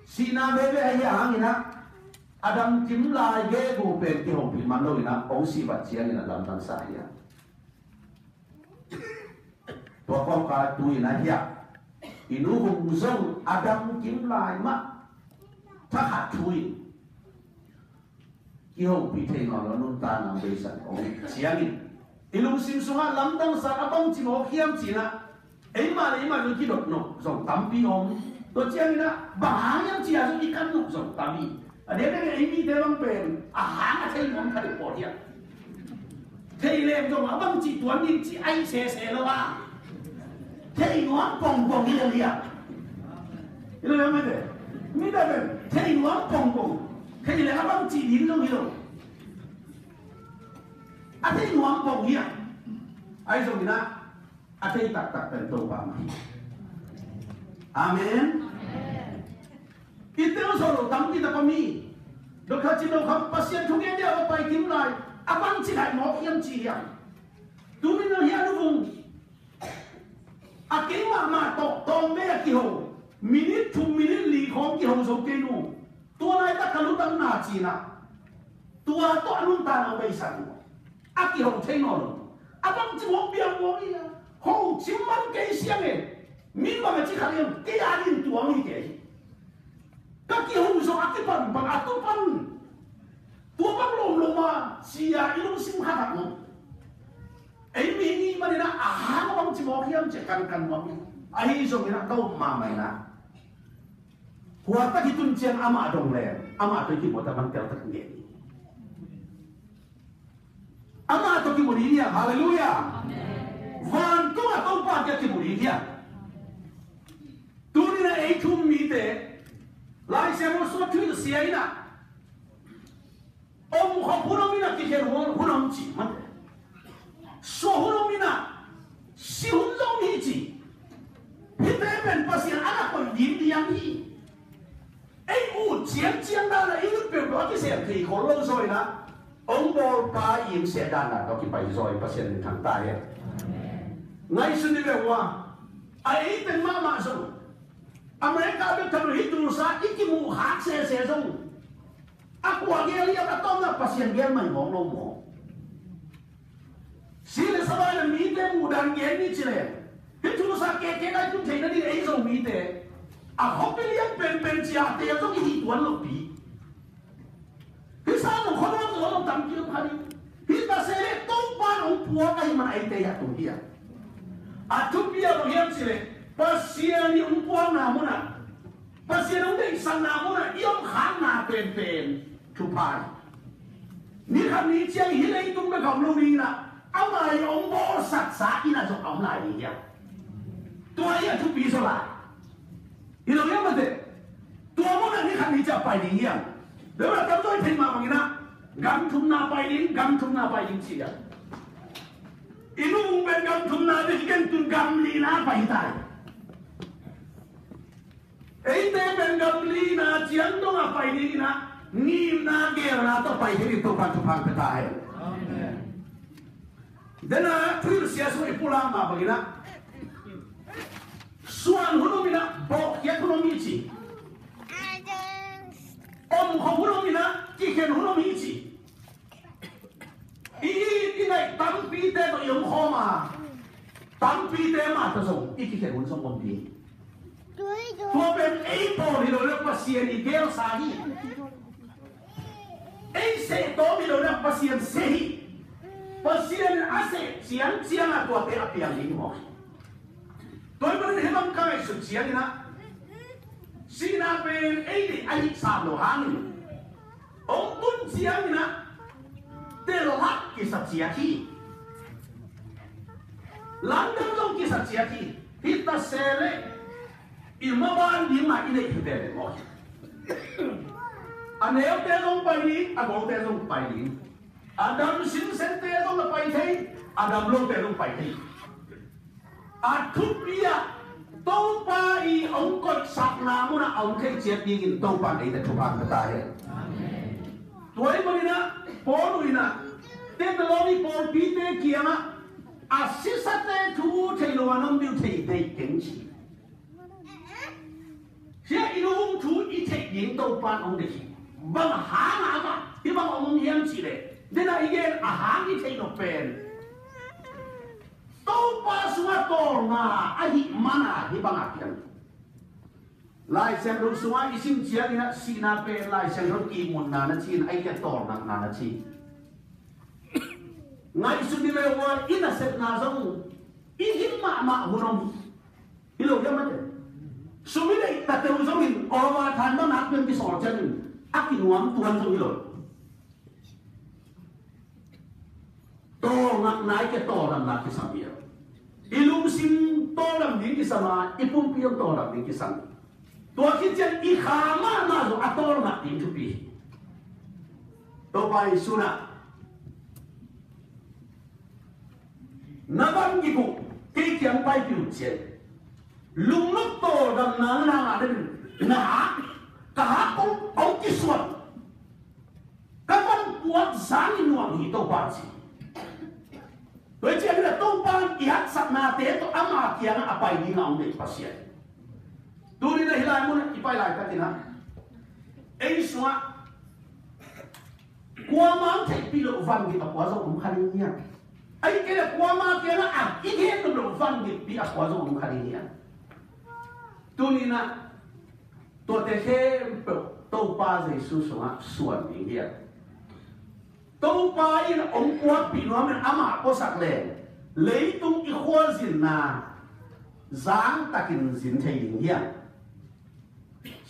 Sihna veve ahi a hangin ah a dam kim lai gegu pen kihopih man lo in ah hong sih vat ciangin ah lamdang sa hi a. Tua kawmkal tu in ah hiah i nu Hung zong a dam kim lai mah thakhat thu in kihopih thei nawn lo, nuntakna hong beisak hong hi ciangin i lungsim sungah lamdang sa a bangci mawk hiam ci-in ah eimah le eimah zong kidot nop zong tampi om. Tua ciangin ah bang hang hiam ci-a zong i kan nop zong tam hi. A diakdiak in ei mite bang pen a hang a thei nuam kha deuh pawl hiam? Thei lem zong a bangci tuan ding ci ahi sese lo a, thei nuam pongpong hi lo hiam? Hi lo hiam mate? Mite pen thei nuam pongpong, thei lem a bangci ding zong hi lo. A thei nuam pong hiam? Ahi zongin ah a thei taktak pen Topa mah hi. Amen. I tel zo lo tampi tak om hi. Doctor Cin Do Kham, Pasian thugen dia a pai kim lai a bangci lai mawk hiam ci hiam? Tuni-in ah hiah nu Hung a, keimah mah tawh tawm vei a kiho, minit thum minit li khawng kiho zo kei nu. Tua laitak ka lutang na ci-in ah tua tawh a nuntakna hong beisak uh a, kiho thei nawn lo. A bangci mawk biak mawk hi a, ho cim man kei siang e. Mi bang a ci kha liam, kei a ding tuang hi kei. Ka kiho zong a kipan bang a tu pan. Tua bang lomlom a ci-a i lungsim kha tak lo. Ei mi nih manin ah a hang a bangci mawk hiam ci-a kankan nuam hi. Ahi zongin ah ka up mahmah in ah, hua tak i tun ciang amah dong leng amah tawh i kimuh tak bang tel tak ngen hi. Amah tawh kimu ding hiam? Halleluiah. Vantung a Topa kiang kimu ding hiam? Tuni-in ah ei thu-um mite Lai Siangtho sung thu hilh sia in ah, om khop hun om in ah, kikhen hun om ci mate. Suah hun ciang hi. Ei ut ciangciang dan a i ut peuhpeuh a kisem thei khol lo zaw in ah, hong bawlpa i hong seh dan a tawh kipai zaw hi. Pasian minthang ta hen. Ngaihsun ni ve ua, a ei teng mahmah zong, America bek tham lo, hih Tulsa i kimuh khak sese zong, a kua gel hiam a tawpna Pasian gel mah hi mawk lo maw? Si le sa vai le mite muhdan gen ni ci leng, hih Tulsa keke lai tun theihna ding ei Zomite a khuapi lian penpen ciate zong i hih tuan lopi. Hih sa zong khuanuam zong zong tampi om kha ding. Hih ta se le Topa in hong puak ahih man a eite hiah tung hi a. A thupi a bang hiam ci leh, Pasian i hong puakna munah, Pasian hong deihsakna munah i om khakna penpen thupha hi. Ni khat ni ciang hih leitung bek a om lo ding in ah, ama i hong bawlsaksa in ah zong a om lai ding hiam? Tua hi a thupi zaw lai. Hi lo hiam mate? Tua munah ni khat ni ciang pai ding hiam? Tua bang a tamzaw i theih mah bangin ah, gam thumna pai ding, gam thumna pai ding ci hiam? I nung pen gam thumna ding hi kei, tun gam lina pai hi ta hi. Eite pen gam lina ciang dong a pai ding in ah, ngimna gelna tawh pai ding in Topa'n thupha pia ta hen. Amen. Dena thuhilh sia sung i pulak mah bangin ah, suan hun om in ah, bawhkhiat hun om hi ci. Omkhop hun om in ah, kikhen hun om hi ci. I it i naih tampite tawh i omkhawm a, tampite mah tawh zong i kikhen hun zong om ding. Tua pen ei pawl hi lo le Pasian i gelsa hi. Ei seh tawm hi lo le Pasian seh hi. Pasian in a seh ciangciang a tuate a piang ding hi maw? Tua ahih manin hih bang ka ngaihsut ciangin ah, sihna pen ei deih a hih sam lo hangin, hong tun ciangin ah, tel hak kisa ciat hi. Lamdang zong kisa ciat hi. Hih ta se leh i maban ding mah i neih hi veve maw? A neute zong pai ding, a golte zong pai ding. A dam sinsente zong a pai thei, a dam lote zong pai thei. A thupi ah, Topa i hong koihsakna munah a hong theih ciat dingin Topa in eite thupha pia ta hen. Tua ahih manin ah, Paul in ah, Thessaloni pawlpite kiangah, a sisate thu thei lo a, na om ding uh thei deih keng ci. Hih i lung thu i theih ding Topa in hong deih hi. Bang hang a amah hih bang hong om hiam cih leh, dena i gen a hang i theih nop pen, Topa sungah tawlnga ahih mana hih bangah piang. Lai Siangtho sungah i sim ciangin ah sihna pen Lai Siangtho kihmunna na ci in, ahih kei leh tawlngatna na ci. Ngaihsun ni leh ua, i nasepna zong i hing mahmah hun om hi. Hi lo hiam mate? Sum i neih ta teuh zongin, overtime bang nak pen kisawl ciangin a kinuam tuan zong hi lo. Tawlngatna i ke tawldamna kisam hi a. I lungsim tawldam ding kisam a, i pumpi zong tawldam ding kisam. Tua khit ciang i kha mahmah zong a tawlngat ding thupi hi. Topa i sunah na van gik uh kei kiang paipih un ci a. Lungnop tawldamna na ngah nading na hak, ka hak kong hong kisuan, ka van puak zangin nuam hi Topa ci. Tua hi ciangin a Topa in i haksatnate tawh ama kiangah a pai dingah hong deih Pasian. Tuni na hih lai munah i pai laitakin ah, ei sungah kuamah hong theihpih loh van gik a pua zong om kha ding hiam? Ahih kei leh kuamah kiangah a i gen nop loh van gikpih a pua zong om kha ding hiam? Tuni na tuate khempeuh Topa Jesu sungah suan ding hiam? Topa in hong puakpih nuam in amah puasak leng leitung i khualzinna zangtakin zin thei ding hiam?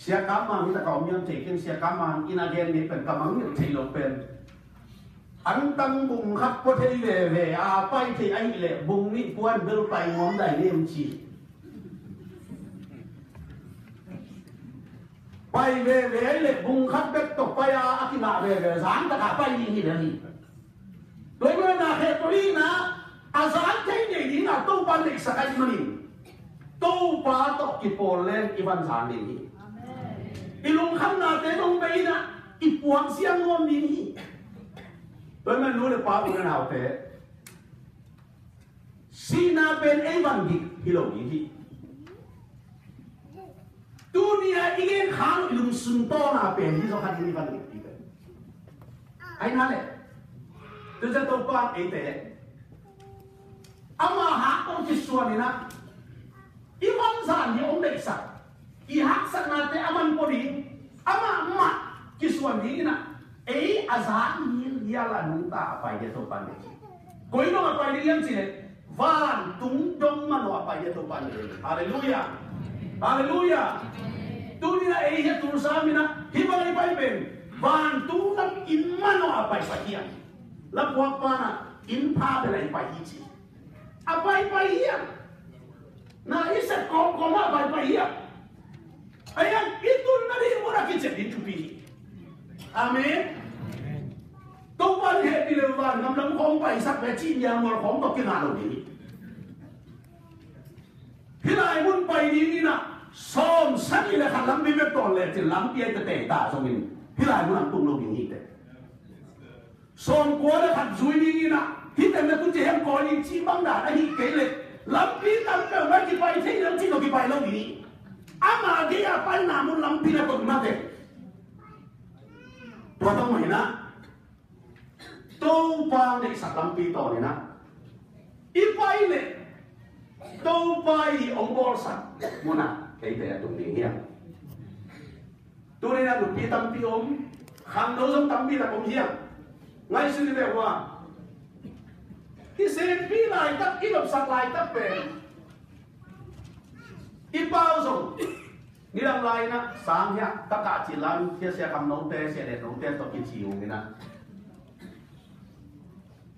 Sia Kam Mang hi ta ka om hiam thei keng, Sia Kam Mang in a gen nih pen ka mangngilh theih loh pen, antang bung khat pua thei veve a pai thei ahih leh bung nih pua in bel pai nuam dai nem ci. Pai veve ahih leh bung khat bek tawh pai a a kingah veve zangtak a pai ding hi ve hi. Tua ahih manin a khe tua ahih na a zang thei ngei ding a Topa in deihsak ahih manin, Topa tawh kipawl leng i van zan ding hi. I lungkhamnate zong bei in ah i puak siang nuam ding hi. Tua ahih manin nu le pa, u le naute, sihna pen ei van dik hi lo ding hi. Tuni-a i gen kha lo i lungsim tawna pen hi zaw kha ding i van dik hi pen. Ahi na le, tu ciang Topa eite ama hak kong kisuan in ah i van zan hi hong deihsak, i haksatnate a man pua ding, amah mah kisuan ding in ah ei a zak hi, hi a la nungta a pai hi a Topa deih. Koi dong a pai ding hiam cih leh vantung dong manawh a pai hi a Topa deih. Halleluiah. Halleluiah. Tuni-in ah ei hi a Tulsa min ah hih bang i pai pen vantung lam inn manawh a paisak hiam? Lapuakpa in ah inn pha bel a i pai hi ci. A paipai hiam? Na i sep kawmkawm a paipai hiam? Ahi hang i tun nading mun a kician ding thupi hi. Amen. Topa in hehpih leh van gam lam khawng paisak leh cih myanmar khawng tawh kingah lo ding hi. Hih lai mun pai ding in ah sawm sagih le khat lampi bek tawn lecin lampi a i tete ta zongin hih lai mun ah tung lo ding hi teh. Sawmkua le khat zui ding in ah hih teng le tu ci hiam kawi ding cih bang dan ahih kei leh lampi tam peuh mah kipai thei leng cih tawh kipai lo ding hi. Ama gei a paina mun lampi na tawh mah teh. Tua tawh mah in ah Topa deihsak lampi tawn in ah i pai leh Topa i hong bawlsak mun ah eite a tung ding hiam? Tuni-in ah nupi tampi om, khangno zong tampi tak om hiam? Ngaihsun ni ve ua. I senpi laitak, i lopsak laitak pen i pau zong nidang lai in ah sang hiah ka kah cil lai in, sia, sia khangnote, sia letnote tawh kici ung in ah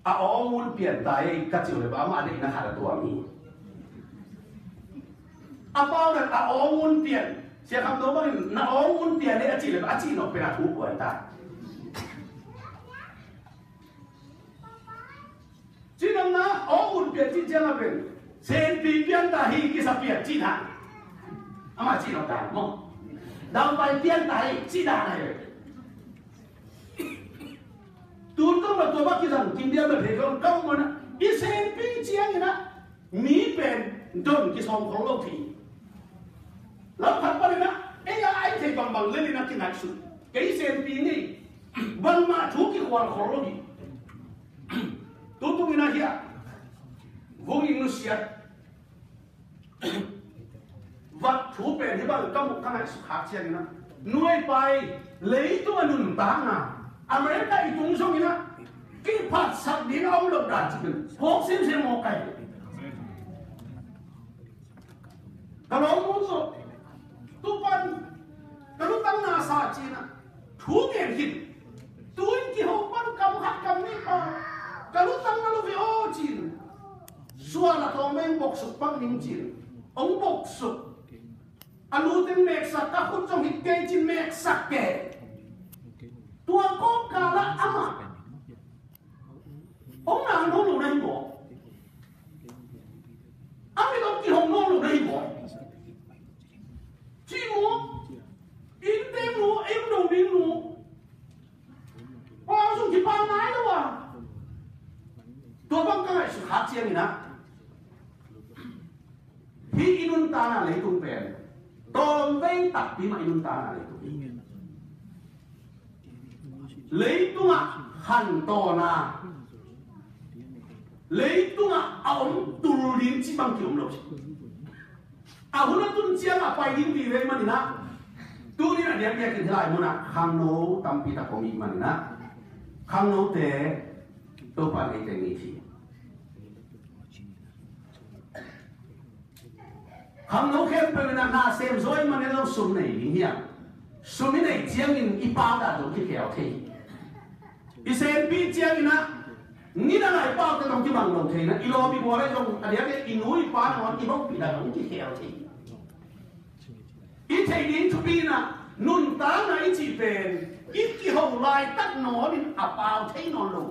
a awng un pian ta ei ka cih uh leh bang amah deihna khat a tuam hi. A pau in a awng un pian, sia khangno bangin na awng un pian ei a cih leh bang a cih nawk pen a thu kuai ta. Cih nopna awng un pian cih ciang a pen senpi pian ta hi, kisa pian cih dan. Amah cih nawk dan maw? Daupai pian ta hi cih dan ahi. Tun kong bel tua bang kizang kim diam bel thei kong kau mawk na. I senpi ciangin ah mi pen don kisawm khol lo thei. Lam khat panin ah ei a ai thei bangbang lel in ah kingaihsun. Kei senpi ngei, bangmah thu kikhual khol lo hi. Tutung in ah hiah vung in nusiat vat thu pen hih bang ka muk ka ngaihsut khak ciangin ah nuai pai leitung a nuntakna America i tung zongin ah kiphatsak ding a om lo dan cih pen phawk semsem mawk kai. Ka lawm mu zo tu pan ka lutang na sa cin ah thu ngen khin. Tuin kiho pan kam khat kam nih pan ka lutang na lo ve aw cin. Sual a tawng beng boksuk pan ning cin ong boksuk. A luteng meksak ka khut zong hit kei cin meksak kei. Tua kawmkal ah amah hong nang nawn lo na hi maw? A mit hong kihong nawn lo na hi maw? Cih maw? Innte maw, ei do ding maw? Pau zong kipau nai lo a. Tua bang ka ngaihsut khat ciangin ah hih i nuntakna leitung pen tawmvei takpi mah i nuntakna leitung hi. Leitungah khantawna, leitungah a om tul ding cih bang ki-om lo. A hun a tun ciangah pai ding vive manin ah tuni-in a diakdiakin hih lai munah khangno tampi tak om ih manin ah khangnote Topa in eite ngei hi. Khangno khempeuh in ah na sem zaw ih manin zong sum nei ding hiam? Sum i neih ciangin i pau dan zong kikhel thei hi. I senpi ciangin ah nidang a i paute zong kibang lo thei in ah i lawm i bawl ah zong a diak leh i nu i pa nangawn i hopih dan zong kikhel thei hi. I theih ding thupi in ah nuntakna i cih pen i kiho laitak nawnin a pau thei nawn lo,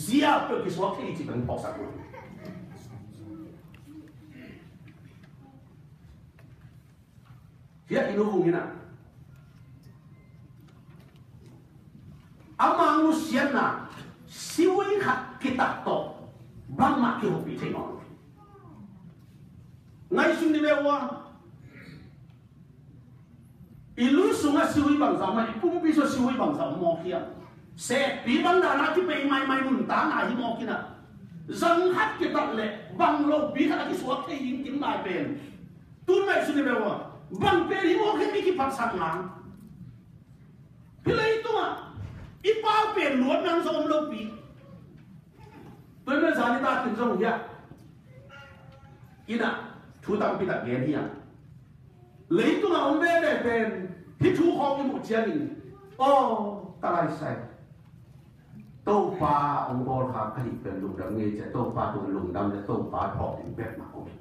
ziau peuh kisuak thei i cih pen phawksak lo. Hiah i nu vung in ah, a mang nusiatna, siui khat kitat tawh bangmah kihopih thei nawn lo. Ngaihsun ni ve ua. I lu sungah siui bangzah om a, i pumpi sungah siui bangzah om mawk hiam? Sekpi bang dan a kipei maimai nuntakna hi mawk in ah, zang khat kitat leh bang lopi khat a kisuak thei ding kim lai pen. Tun ngaihsun ni ve ua, bang pen hi mawk hiam i kiphatsakna? Hih leitungah i pau pen luatna zong om lopi. Tua ahih manin zani takin zong hiah in ah thu tampi tak gen hi a, leitungah om veve pen hih thu khawng i muh ciangin, aw, ka laisai, Topa hong bawlkha ka hih pen lungdam ngei ci a, Topa tung lungdam le Topa thawh ding bek mah om hi.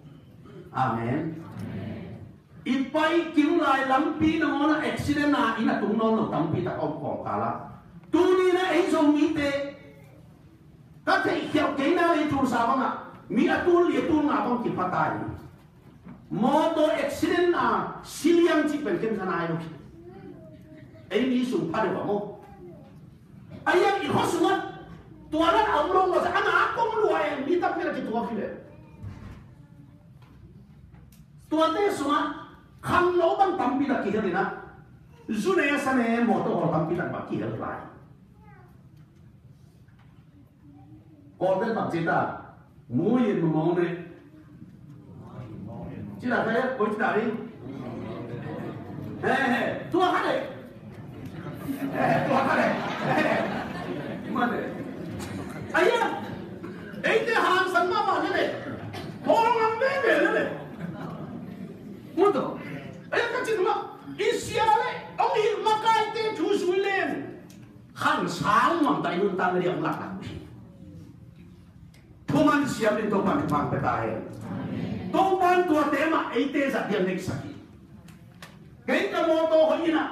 Amen. I pai kim lai lampi nangawn ah accident a inn a tung nawn lo tampi tak a om kawmkal ah, tuni in ah ei Zomite, ka theihkhialh kei na lei Tulsa bangah mi a tul li a tul nga bang kipha ta hi. Mawtaw accident a si liang cih pen khen kha nai lo. Ei mi sung pha deuh a maw? A hiang i khua sungah tua dan a om lo maw? A na a kong lua e, mi tampi tak kituak hi ve. Tuate sungah khangno bang tampi tak kihel in ah, zu ne sa ne mawtaw hawl tampi tak bang kihel lai. Kawlte bang ci ta, mu yin mu mawng ne. Ci ta kha, koi ci ta ding. He, he, tua kha le. He, tua kha le. He, ma le. Aya, eite hangsan mahmah le le. Hong am veve le le. Mu to. Aya ka cin mah. I sia le, hong hilh makaite thu zui leng, khan sang nuam ta, i nuntakna ding hong lakna uh hi. Thuman siam in Topan thupha pia ta hen. Topan tuate mah eite zat ding a neihsak hi. Kei ka mawtaw hoih in ah,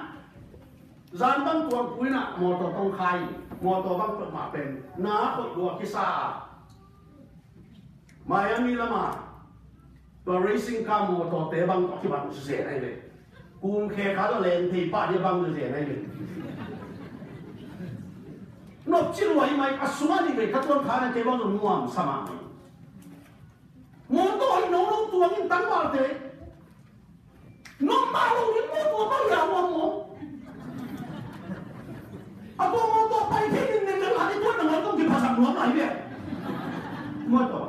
zan bang tuangpui in ah mawtaw tong khai, mawtaw bang peuhmah pen na hoih lua kisa a, Miami lamah tua racing car mawtawte bang tawh kibang zen ahi ve. Kum khe kha lo leng thei pah dia bang zen ahi ve. Nopci lua hi mai, a sungah nih vei ka tuan kha na kei bang nuam sa mah mai. Mawtaw hoih no no tuang in tangvalte. Nong mah lo in mawtaw bang ya nuam maw? A tua mawtaw pai thei in nen lel a i tuan na mawtaw kiphasak nuam lai ve. Mawtaw.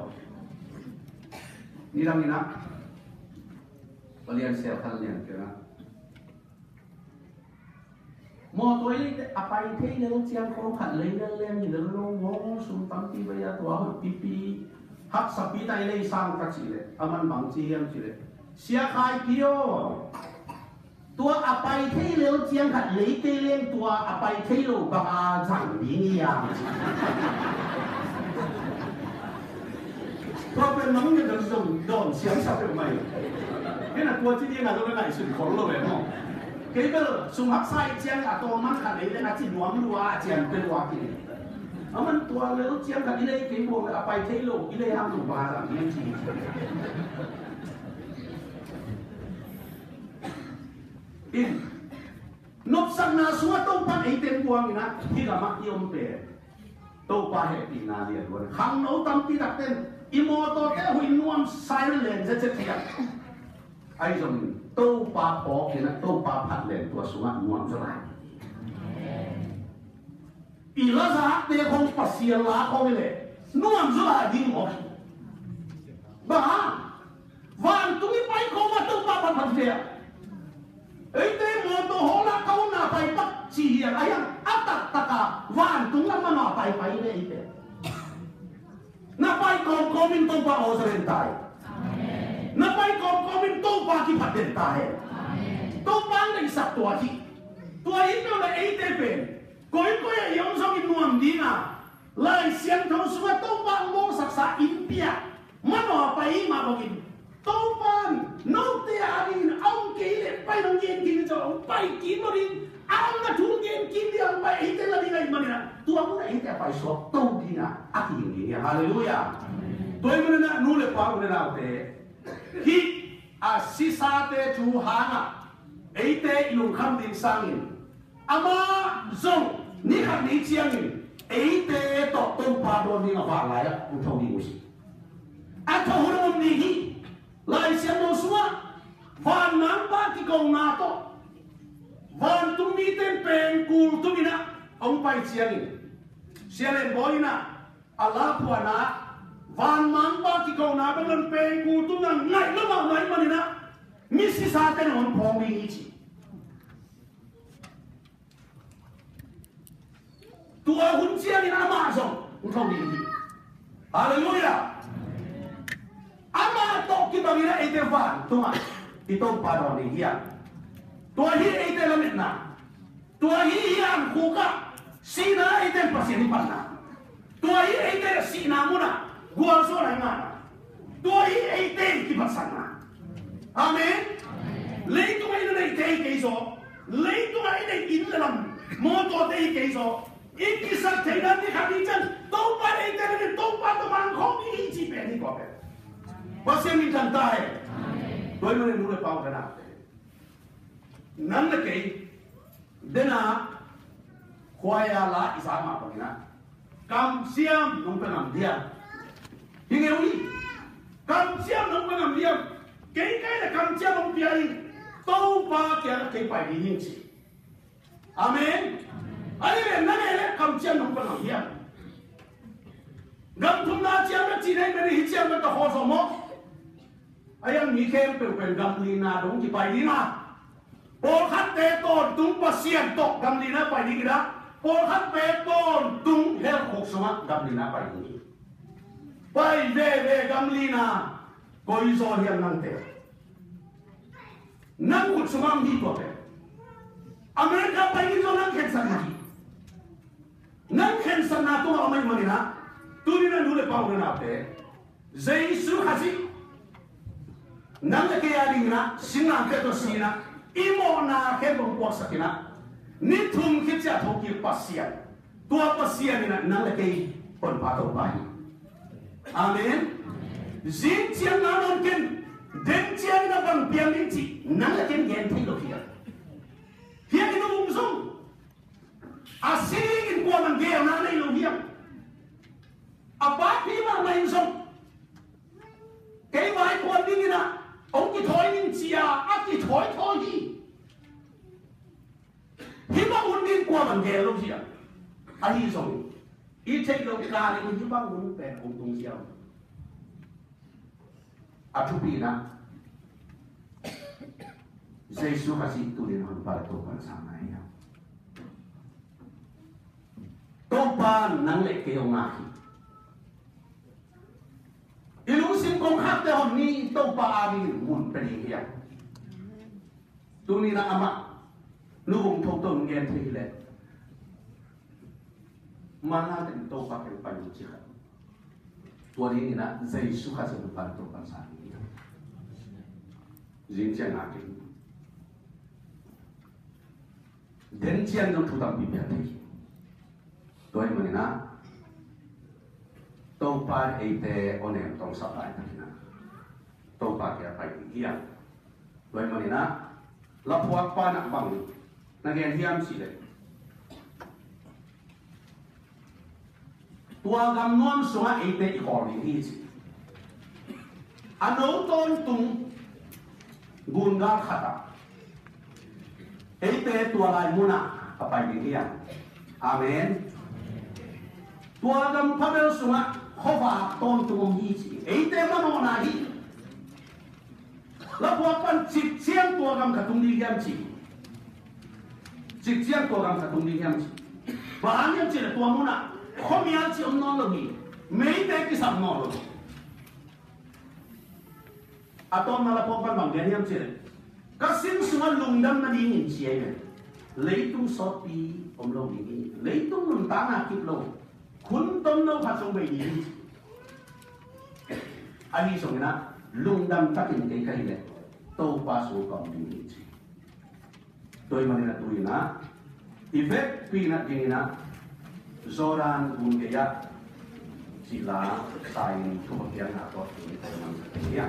Nidang in ah, palian sial khat lian kena. Mawtaw i leite a pai thei lel ciang khawng khat lei lel leng hi lel lo maw, sum tampi bei a tua hoih pipi, haksa pi ta i lei sang ka cih leh, a man bang ci hiam cih leh, Sia Khai Pi aw, tua a pai thei lel ciang khat lei kei leng tua a pai thei lo bang a zang ding hiam? Tua pen nong ngen dang zong dawn siam sa peuh mai. Kei na tua ci ding a lo na ngaihsun khol lo ve maw. Kei bel sum haksa i ciang a tawm man khat lei leng a ci nuam lua a cian peuh lua kei. A man tua lel ciang khat i lei kei buang a pai thei lo i lei hang zong bang a zang ding ci. In, nopsakna sungah Topan eite buang in ah, hih lamah i om pen Topa hehpihna lian luan. Khangno tampi takte in i mawtawte huih nuam siren len zet zet hi a. Ahi zongin Topa phawk in ah, Topa phat len tua sungah nuam zaw lai. I lazakte khong Pasian la khong i leh nuam zaw lai ding maw? Bang hang? Vantung i pai khawng a Topa phat phat hi ve a. Eite mawtaw hawl a ka hun na pai pak ci hi a, a hiang a taktak a vantung lam a na pai pai ve eite. Na pai kawmkawm in Topa aw za den ta hen. Na pai kawmkawm in Topa kiphat den ta hen. Topa ang deihsak tua hi. Tua hi peuh leh eite pen koikoi ah i om zongin nuam ding a, Lai Siangtho sungah Topa ang bawlsaksa innpi ah manawh a pai mah bangin Topa in note a dingin a om kei leh pai nong gen kik in, hong pai kik lo ding, a omna thu gen kik ding a hong pai eite la ding ahih manin ah, tua mun ah eite a paisuak to ding a, a kihing ding hi. Halleluiah. Tua ahih manin ah nu le pa, u le naute, hih a sisate thu hangah Eite i lungkham ding sangin amah zong ni khat ni ciangin eite tawh Topa dawn ding a vanlai-ah hong tho ding uh hi. A tho hun a om ding hi. Lai Siangtho sungah vanmangpa kikona tawh vantung mite in pengkul tumin ah hong pai ciangin Sia Lian Bawi in ah a laphuanna vanmangpa kikona bek lon pengkul tum a ngaih lo mahmah ahih manin ah misisate in hong phawng ding hi ci. Tua hun ciangin amah zong hong tho ding hi. Halleluiah. Amah tawh kibangin ah eite vantungah i Topa dawn ding hi a. Tua hi eite lametna. Tua hi hiangkhuk ah sihna eite in Pasian i panna. Tua hi eite sihna munah gualzawhna i ngahna. Tua hi eite i kiphatsakna. Amen. Leitung ah i na neihte hi kei zaw, leitung ah i neih inn le lam mawtawte hi kei zaw, i kisak theihna ni khat ni ciang Topa in eite na neih, Topa tawh mangkhawm ding hi cih pen hi tua pen. Pasian min thang ta hen. Tua ahih manin nu le pa, u le nau, nang le kei, dena, khuaia la i za mah bangin ah kamciam nong pia ngam diam? Hi ngeu hi. Kamciam nong pia ngam diam? Kei kai le kamciam nong pia in. Topa kiangah kei pai ding hi ci. Amen. Ahi le na le le kamciam nong pia ngam diam? Gam thumna ciang na cih na hi mene hi ciang na ka hawh sawm maw? A hiang mi khempeuh pen gam lina dong kipai ding a, pawlkhatte tawntung Pasian tawh gam lina pai ding hi a, pawlkhatte tawntung hell khuk sungah gam lina pai ding hi. Pai veve gam lina koi zaw hiam nangte? Nang khut sungah om hi tua pen. America pai ding zaw nang khensatna hi. Nang khensatna tungah om ahih manin ah tuni in ah nu le pa, u le naute, Jesu Khazih nang le kei a dingin ah singlamteh tawh si in ah i mawhna khempeuh puaksak in ah ni thum khit ciang thokik Pasian, tua Pasian in ah nang le kei Honpa Topa hi. Amen. Zing ciang na nawn ken, den ciangin ah bang piang ding cih nang le ken gen thei lo hi a. Hiah i nu ung zong a si dingin kuaman geelna nei lo hiam? A papi mahmah in zong kei vai kuan dingin ah hong kithawi ning ci-a a kithawi thawi hi. Hih bang hun ding kuaman geel lo hiam? Ahi zongin i theih loh kal in hih bang hun pen hong tung ziau. A thupi in ah Jesu Khazih tuni in Honpa le Topa na sang nai hiam? Topa in nang le kei hong ngak hi. I lungsim kongkhakte hong ni, Topa a dingin mun pia ding hiam? Tuni in ah amah nu ung thoto nong gen thei hi leh, manlate in Topa kiang pai un ci khat. Tua dingin ah Jesu Khazih Honpa le Topa na sang hi. Zing ciang ngak in, den ciang zong thu tampi piang thei hi. Tua ahih manin ah Topa in eite awnem tawh hong sap laitakin ah Topa kiang pai ding hi a. Tua ahih manin ah laphuakpa in ah bang na gen hiam cih leh, tua gam nuam sungah eite i khawl ding hi ci. A no tawntung gungal khat ah eite tua lai munah a pai ding hi a. Amen. Tua gam phabel sungah khuavak tawntung om hi ci. Eite manawhna hi. Laphuakpa in cik ciang tua gam khat tung ding hiam ci. Cik ciang tua gam khat tung ding hiam ci. Bang hang hiam cih leh tua munah khuamial cih om nawn lo hi. Meite kisam nawn lo hi. A tawpna laphuakpa in bang gen hiam cih leh, ka sin sungah lungdam nadingin ci ahi ve. Leitung sawtpi om lo ding hi. Leitung nuntakna kip lo, khun tomno khat zong bei ding hi. Ahi zongin ah lungdam takin kei ka hi leh Topa sung ka om ding hi ci. Tua ahih manin ah tu-in ah i vekpi-in ah dingin ah Jordan gun gei-ah cih la sa-in thupha piakna tawh dingin ah man ka hi a.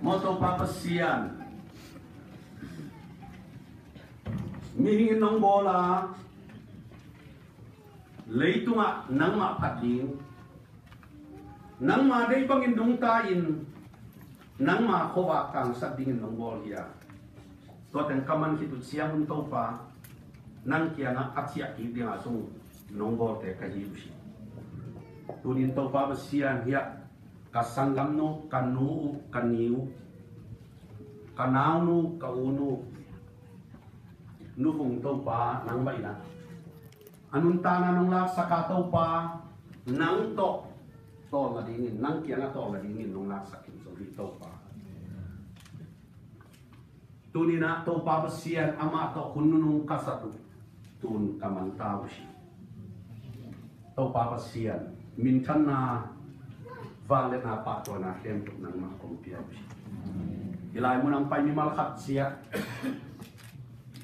Maw Topa Pasian, mihing in nong bawl a, leitungah nangmah phat ding, nangma deih bangin nungta in, nangma khuavak tangsak dingin nong bawl hi a, tua teng ka man khit uh ciangun Topa, nang kiangah a ciah kik dingah zong nong bawlte ka hi uh hi. Tunin Topa Pasian, hiah ka sanggamnu, ka nu uh, ka ni uh, ka naunu, ka unu, Nu Vung Topa, nangmah in ah a nuntakna nong laksak a Topa, nang tawh tawlna dingin, nang kiangah tawlna dingin nong laksak in zong hi Topa. Tuninah Topa Pasian, amah tawh hun nunung ka zat uh tun ka manta uh hi. Topa Pasian, minthanna, vangliatna, pahtawina khempeuh nangmah kong pia uh hi. Hih lai munah hong pai mimal khat ciat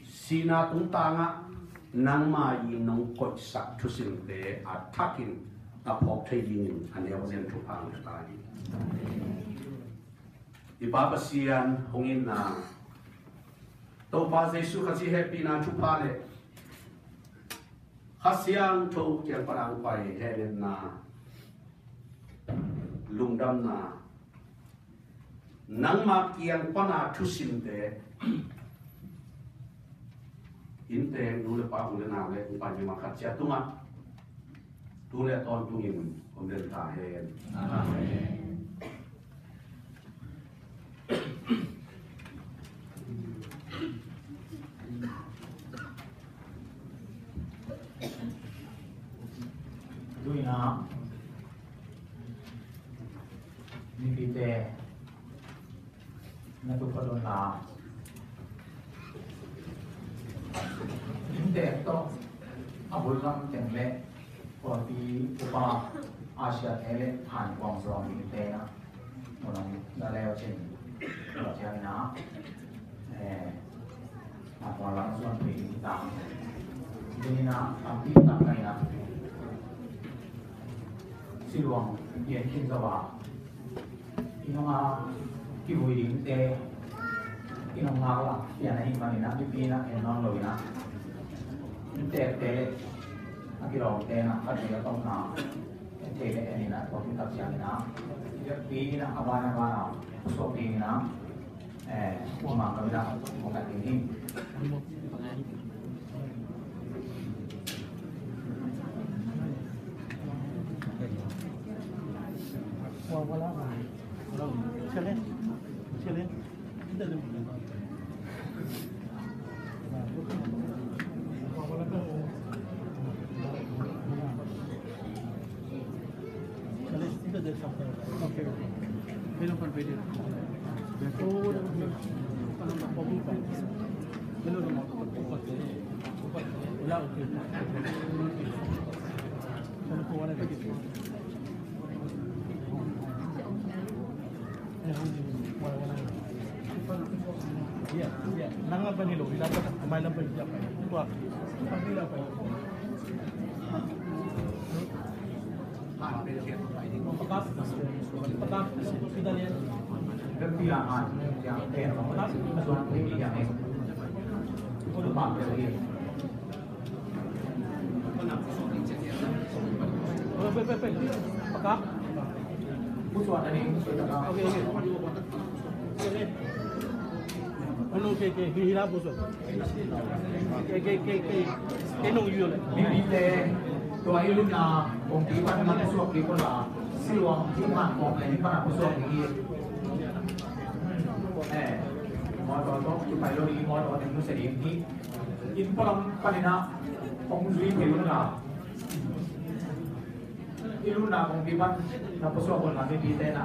sihna tungtangah nangma in nong koihsak thusimte a thakin a phawk thei dingin a neu zen thupha hong pia ta hi. I Pa Pasian hong itna, Topa Jesu Khazih hehpihna thupha le Kha Siangtho kiang pan a hong pai hehnepna, lungdamna, nangma kiang pan a thusimte, innte nu le pa, u le nau le hong pai mimal khat ciat tungah tu le tawntungin hong den ta hen. Amen. Tuinah mipite na tu ka donna inntek tawh a bul lam teng le khuapi upa, Asia te le Hankuang Zuang innte na munang na leu cin tua ciangin ah, eh, a tua lam zuan pei ding ta. Tuninah tampi tak na inah siluang pian khin zo a i nong a kivui dingte i nong ngak lah pian ahih maninah mipi inah en nawn lo inah inntekte le a kilawmte inah a tui a tawpna en thei le en inah tawp in tak ciang inah i vekpi inah a ban a ban a suak ding inah, eh, kuamah lo inah kong kat ding hi. Okay, okay. Hello, okay, okay. Hi, hi, la, boss. Okay, okay, okay, okay. Kei nong yu le. Mipite, tua i lutna kongpi pan na pusuak kik un la, Siluang thih man kong pen pan na pusuak kik hi. Eh, mawtaw tawh kipai lo ding, mawtaw teng nusia ding hi. Inn pualam panin ah hong zui thei un la. I lutna kongpi pan na pusuak un la, mipite na.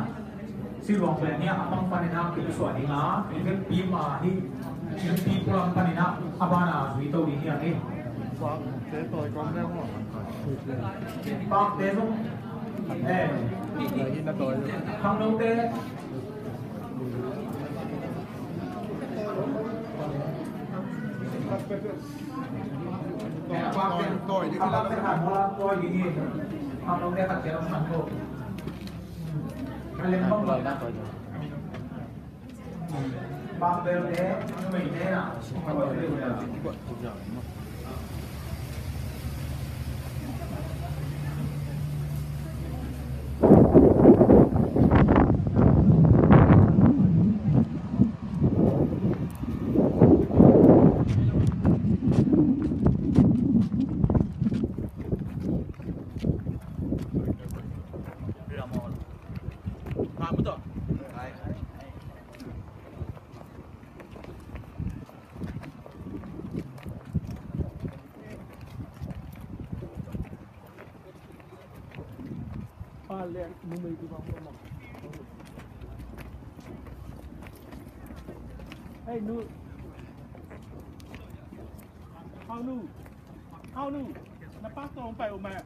Siluang pen hi a, a pang panin ah kipusuak ding a, i vekpi mah hi. Vekpi pualam panin ah a ban a zui to ding hi a hi. Pakte zong, eh, khangnote. Hey, nu. Hau nu. Hau nu. Na pastor hong pai uh mah.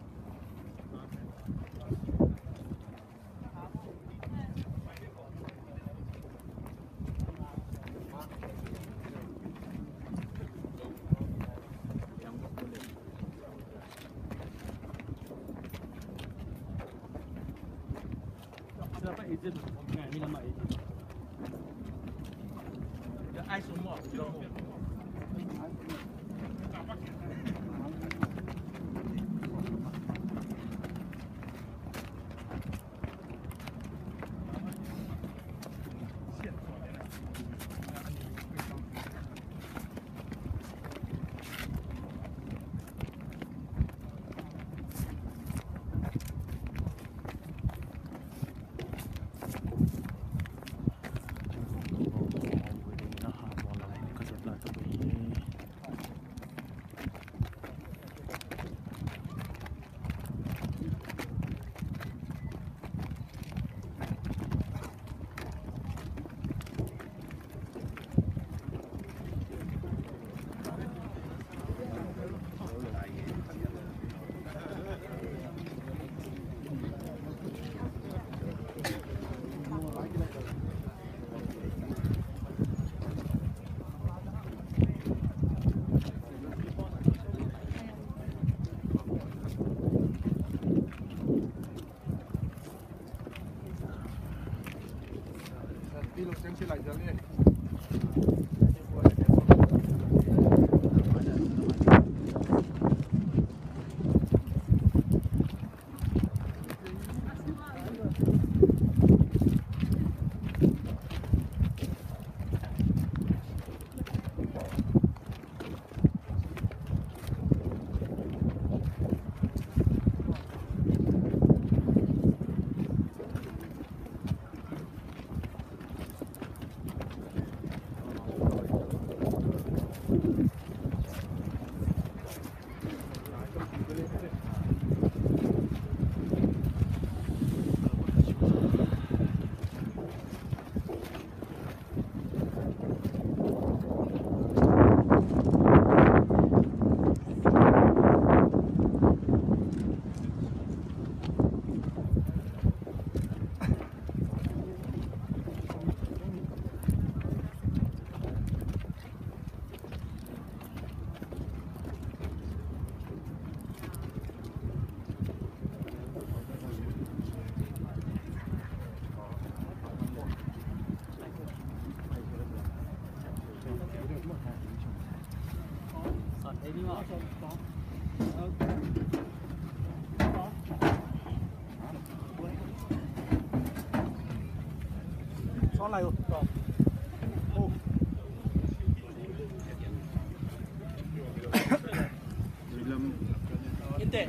Inte.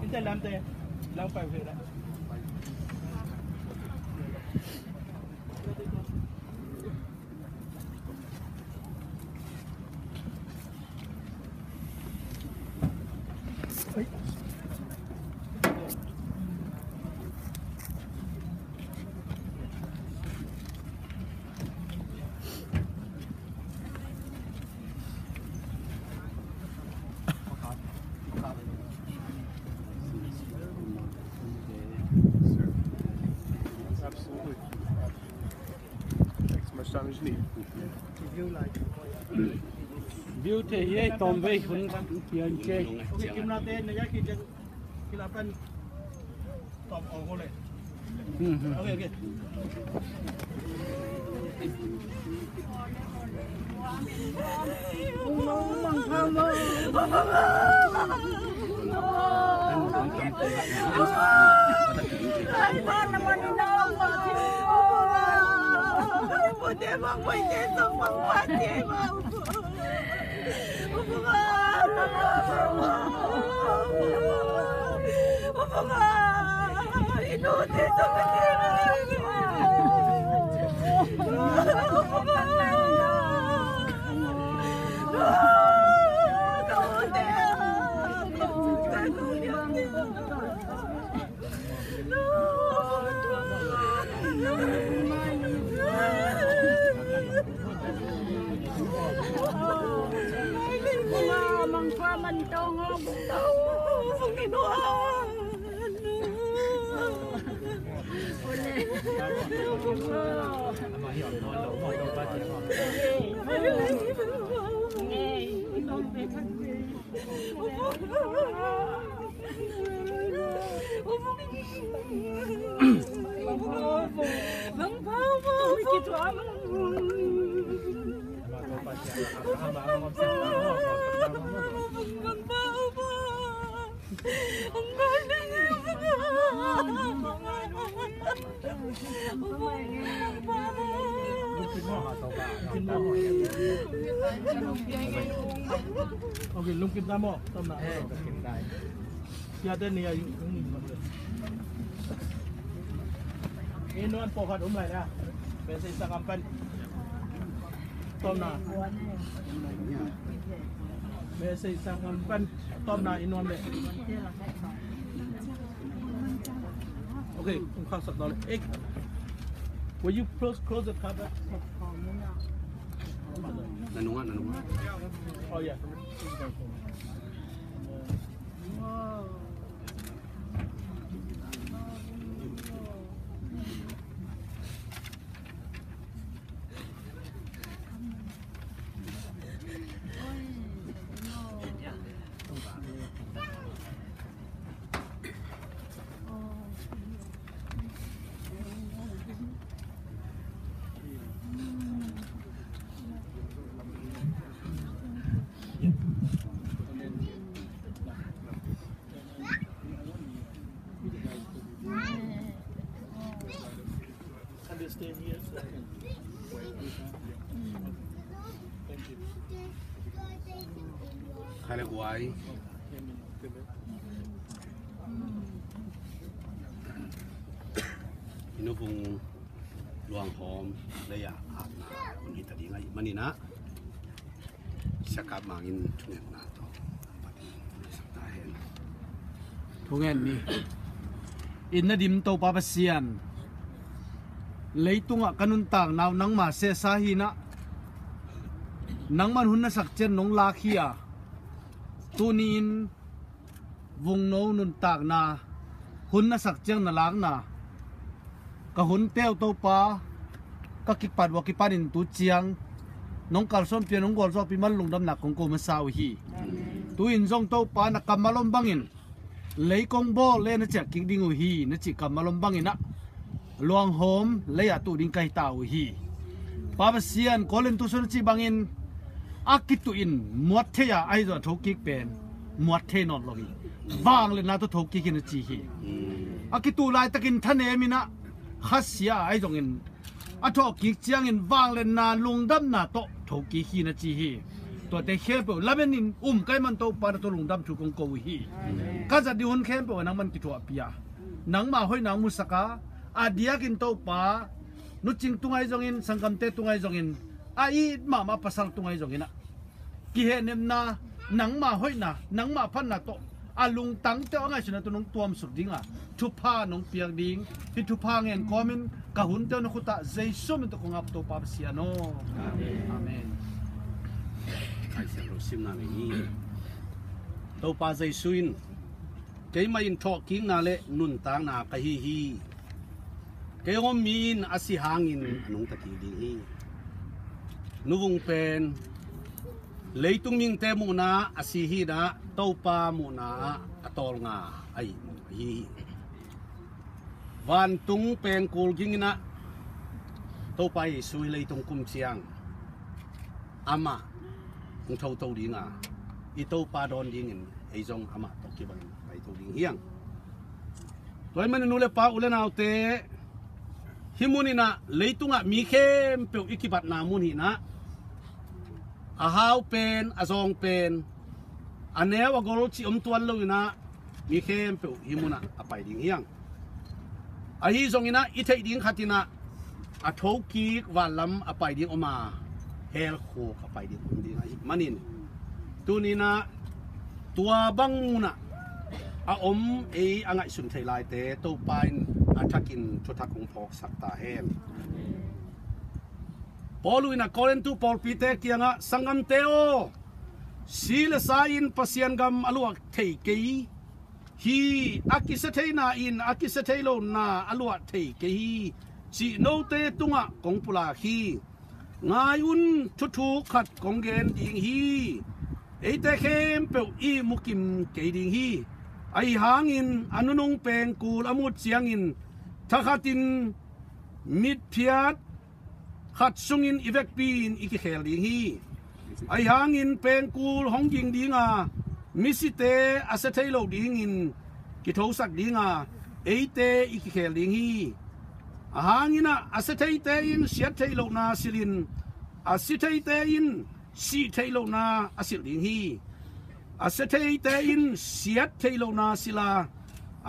Inte lamte. Lam pai fe la. Absolutely. Thanks so much, Tom. Is your name? View te hi ei tom vei hun pian che. Okay, camera te na ya ki jen. Kila pan. Tom ong ko le. Hmm, hmm. Okay, okay. Okay, lungkim ta maw? Tom na. Siate ni a yung yung ni. Inn nuan pawlkhat om lai na. Message sa kampan. Tom na. Message sa kampan. Tom na inn nuan le. Okay, kong khaksak dawh le. Eh, will you close, close the cover? Na nung ah, na nung ah. Oh, yeah. Can they stay here so I can wait with them? Thank you. Khai le guai. Inn nuan luanghawm lei-ah atna hun hi ta ding ahih manin ah, siakap mangin thungetna tawh Pathian in sak ta hen. Thungen ni. Inn na dim Topa Pasian, leitungah ka nuntakna uh nangma sehsa hi-in ah, nangman hun na sak ciang nong lak hi a, tuni-in Vungno nuntakna hun na sak ciang na lakna ka hunte uh Topa, ka kipat uh a kipanin tu ciang nong kalsuanpih, nong gualzawhpih man lungdamna kong ko masa uh hi. Tu-in zong Topa, na kammal om bangin lei kong bawl le na ciah kik ding uh hi, na cih kammal om bangin ah luanghawm lei-ah tuh ding ka hi ta uh hi. Pa Pasian, Korin tu sung na cih bangin a kituh in muat thei a, ahi zong a thokik pen muat thei nawn lo hi. Vangliatna tawh thokik hi na ci hi. A kituh laitakin thanem in ah khasia ahi zongin a thawhkik ciangin vangliatna lungdamna tawh thokik hi na ci hi. Tuate khempeuh lamen in um ka hih man Topa na tawh lungdam thu kong ko uh hi. Ka zat ding hun khempeuh ah nangman kithuahpih a, nangma hoihna hong musak a, a diakin Topa, Nu Cing tung ahi zongin, sanggamte tung ahi zongin, a it mahmah pasal tung ahi zongin ah, kihehnepna, nangma hoihna, nangma phatna tawh a lungtangte a ngaihsutna tawh nong tuamsuk ding a, thupha nong piak ding, hih thupha ngen kawmin ka hunte uh na khut ah Jesu min tawh kong ap, Topa Pasian aw. Amen. Amen. Laisiangtho simna nei ni. Topa Jesu in, "Keimah in thawhkikna le nuntakna ka hi hi. Kei hong om mi in a si hangin a nungta kik ding hi. Nu Vung pen leitung mihingte muhna ah a si hi in ah, Topa muhna ah a tawlnga ahih mun ahi hi." Vantung pengkul ging in ah Topa Jesu hih leitung kum ciang amah hong thotho ding a, i Topa dawn dingin ei zong amah tawh kibangin paito ding hi hang. Tua ahih manin nu le pa, u le naute, hih mun in ah leitungah mi khempeuh i kibatna mun hi in ah, a hau pen, a zawng pen, a neu a gol cih om tuan lo in ah, mi khempeuh hih mun ah a pai ding hi hang. Ahi zong in ah i theih ding khat in ah a thokik vanlam a pai ding om a, helkhuk a pai ding om ding ahih manin, tuni in ah tua bang mun ah a om ei a ngaihsun thei laite Topa in a thakin thuthak hong phawksak ta hen. Paul in ah Korintu pawlpite kiangah, "Sanggamte aw, si le sa in Pasian gam a luah thei kei hi. A kisia theina in a kisia thei lohna a luah thei kei hi," cih note tungah kong pulak hi. Ngai un, thuthuk khat kong gen ding hi. Eite khempeuh i mukim kei ding hi. Ahi hangin a nunung pengkul a mut ciangin thakhatin mitphiat khat sungin i vekpi-in i kikhel ding hi. Ahi hangin pengkul hong ging ding a, misite a sia thei lo dingin kithosak ding a, eite i kikhel ding hi. Ahang in ah a sia theite in siat theih lohna silhin, a si theite in sih theih lohna a silh ding hi. A sia theite in siat theih lohna silh a,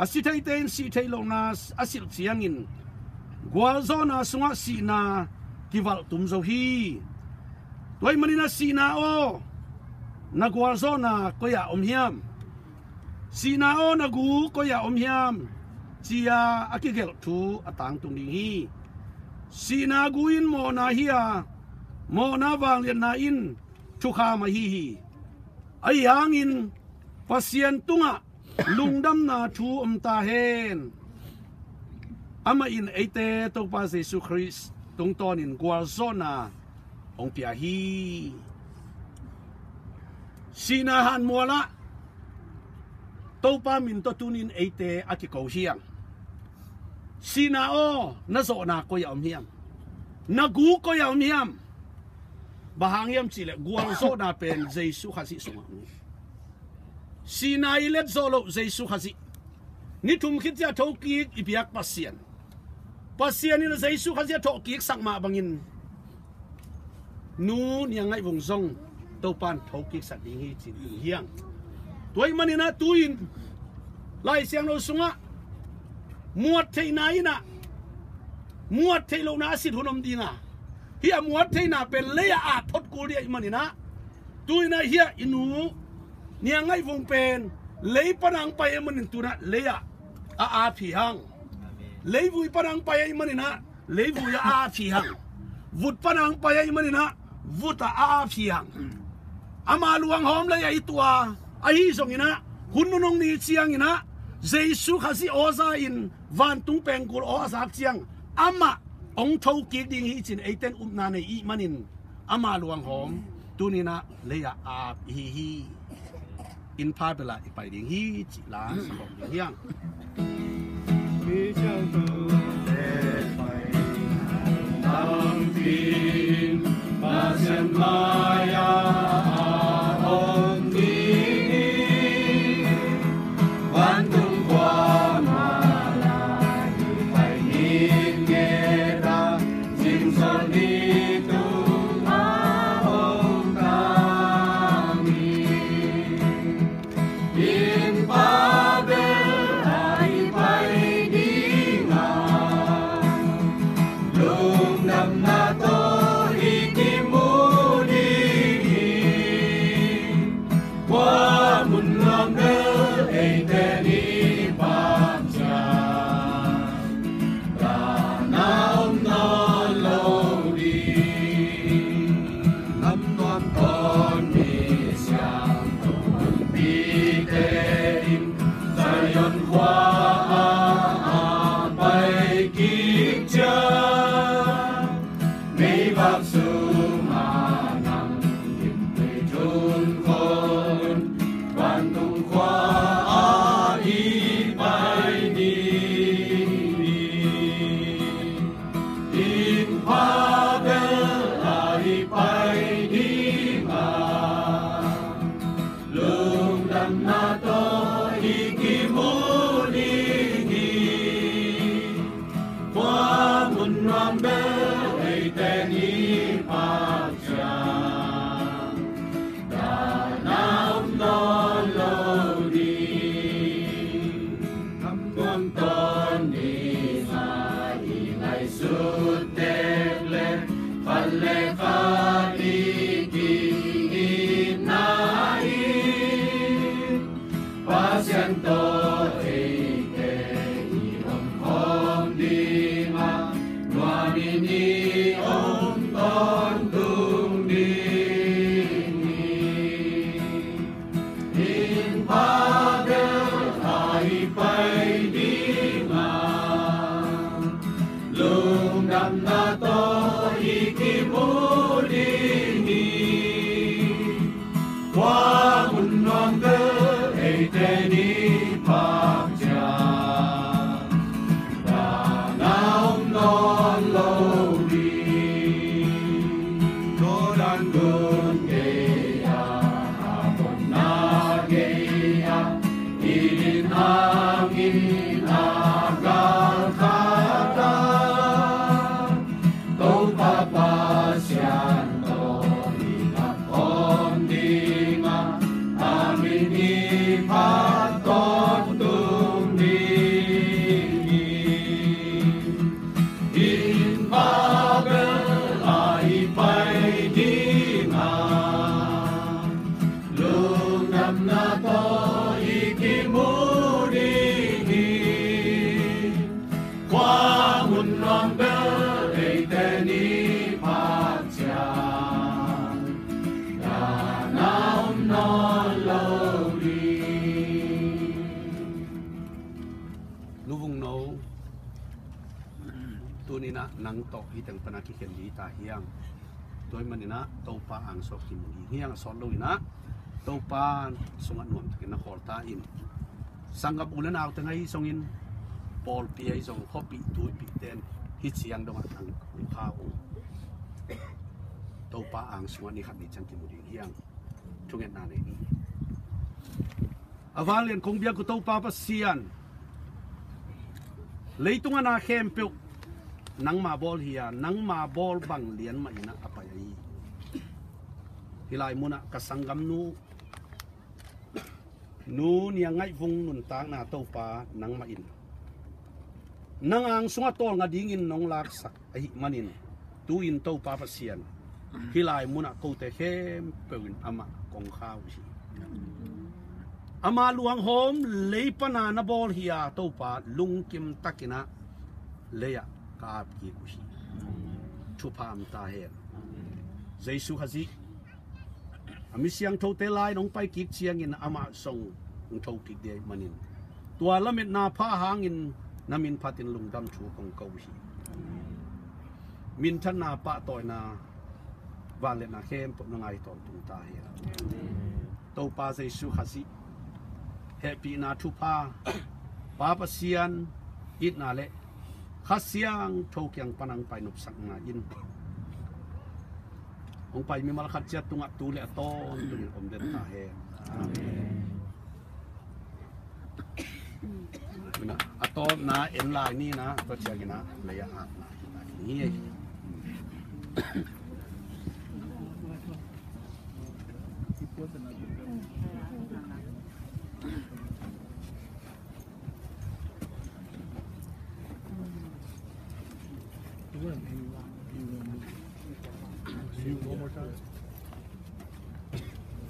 a si theite in sih theih lohna a silh ciangin gualzawhna sungah sihna kivalh tum zo hi. Tua ahih manin ah, "Sihna aw, na gualzawhna koi-ah om hiam? Sihna aw, na gu koi-ah om hiam?" ci-a a kigelh thu a tangtung ding hi. Sihna gu in mawhna hi a, mawhna vangliatna in thukham ahi hi. Ahi hangin Pasian tungah lungdamna thu om ta hen. Amah in eite Topa Jesu Khrist tungtawnin gualzawhna hong pia hi. Sihna hanmual ah Topa min tawh tunin eite a kiko hi hang. "Sihna aw, na zawhna koi-ah om hiam? Na gu koi-ah om hiam?" Bang hang hiam cih leh gualzawhna pen Jesu Khazih sungah om hi. Sihna i let zawh loh Jesu Khazih. Ni thum khit ciang thokik i biak Pasian. Pasian in Jesu Khazih a thawhkiksak mah bangin Nu Niang Ngaih Vung zong Topa in thokiksak ding hi ci-in hi hang. Tua ahih manin ah tu-in Lai Siangtho sungah muat theihna in ah, muat theih lohna a silh hun om ding a, hih a muat theihna pen lei-ah a phot kul ding ahih manin ah, tu-in ah hih a i Nu Niang Ngaih Vung pen lei pan a hong pai ahih manin tu-in ah lei-ah a ap hi hang. Leivui pan a hong pai ahih manin ah leivui ah a ap hi hang. Vut pan a hong pai ahih manin ah vut ah a ap hi hang. Ama luanghawm lei-ah i tuah a, ahi zongin ah hun nunung ni ciangin ah Jesu Khazih aw za-in vantung pengkul aw a zak ciang amah hong thokik ding hi ci-in eite in upna nei i hih manin ama luanghawm tuni-in ah lei-ah a ap i hi hi. Inn pha bel ah i pai ding hi cih la sa khawm ding hi hang. Bel eite ni phakcia dana om nawn lo ding. Nuam tawn ding a i ngaihsut tek leh, khat leh khat i ki-itna in Pasian tawh eite i omkhawm ding a, nuamin i om tawntung ding hi. Inn pha bel a i pai ding a, lungdamna tawh i kimu ding hi. Khuamun nuam bel eite ni phakcia dana om nawn lo ding. Tua dan gun gei-a, a ponna gei-a, i din hangin a galkhat a, Topa Pasian tawh i omkhawm ding a, a min i phat tawntung ding hi. Inn pha bel a i pai ding a, lungdamna tawh i kimu ding hi. Khuamun nuam bel eite ni phakcia dana om nawn lo ding. Nu Vung No, tuni-in ah nang tawh hih teng pan a kikhen ding hi ta hiang. Tua ahih manin ah Topa angsuah kimu ding hiang, a sawt loin ah Topa sungah nuamtakin na khawl ta in. Sanggam u le naute ahi zongin, pawlpi ahi zong, khuapih tuipihte in hih ciang dongah nang kong kha uh. Topa ang sungah ni khat ni ciang kimu ding hiang. Thungetna nei ni. A vanglian kong biak uh Topa Pasian, leitung a na khempeuh nangma bawl hi a, nangma bawl bang lian mah in ah a pai ahi hi. Hih lai munah ka sanggamnu Nu Niang Ngaih Vung nuntakna Topa nangmah in nang ang sungah tawlnga dingin nong laksak ahih manin, tu-in Topa Pasian, hih lai munah kote khempeuh in amah kong kha uh hi. Ama luanghawm lei pana na bawl hi a, Topa, lungkim takin ah lei-ah ka ap kik uh hi. Thupha om ta hen. Jesu Khazih a mi siangthote lai-in hong pai kik ciangin amah zong hong tho kik ding ahih manin, tua lametna pha hangin na min phatin lungdam thu kong ko uh hi. Minthanna, pahtawina, vangliatna khempeuh nang a hi tawntung ta hen. Topa Jesu Khazih hehpihna thupha, Pa Pasian itna le Kha Siangtho kiang pana hong pai nopsakna in hong pai mimal khat ciat tungah tu le a tawntungin om den ta hen. Amen. A tawpna en lai ni na, tua ciangin ah lei-ah apna hi.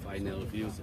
Final views.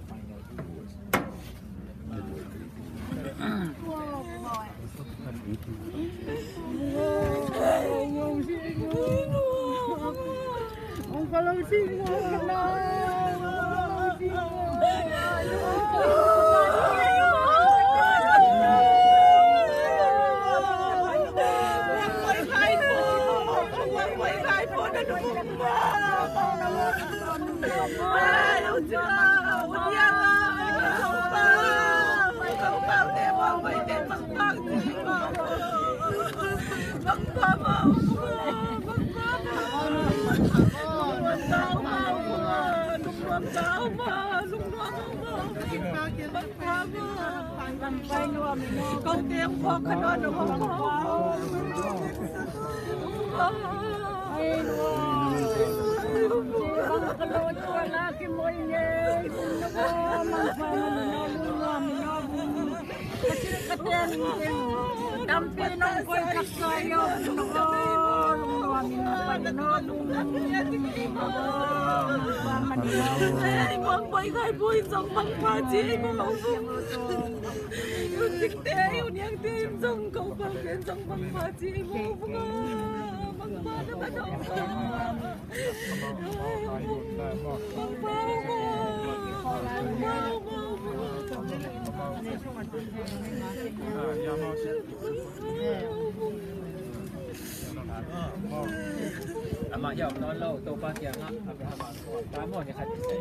Amah hiau nawn lo, Topa kiangah Abraham a suak ta maw, ni khat i sei.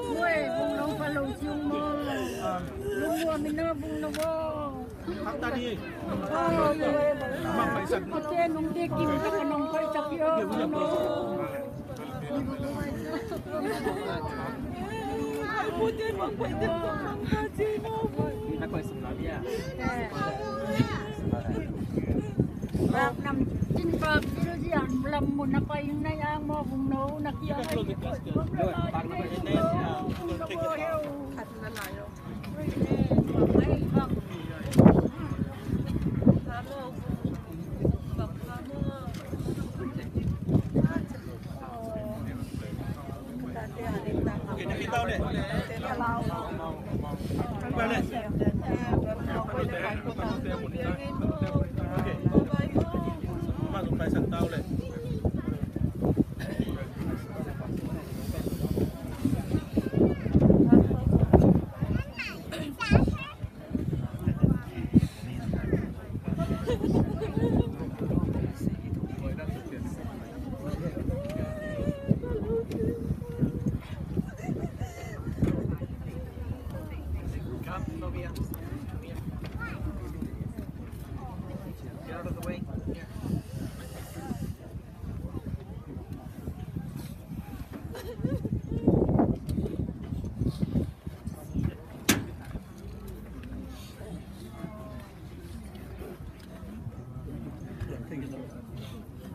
Muai, bung lo pa lo ciung maw. Lungmuang mina bung lo maw.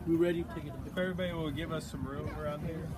We ready? Take it. If everybody will give us some room around here.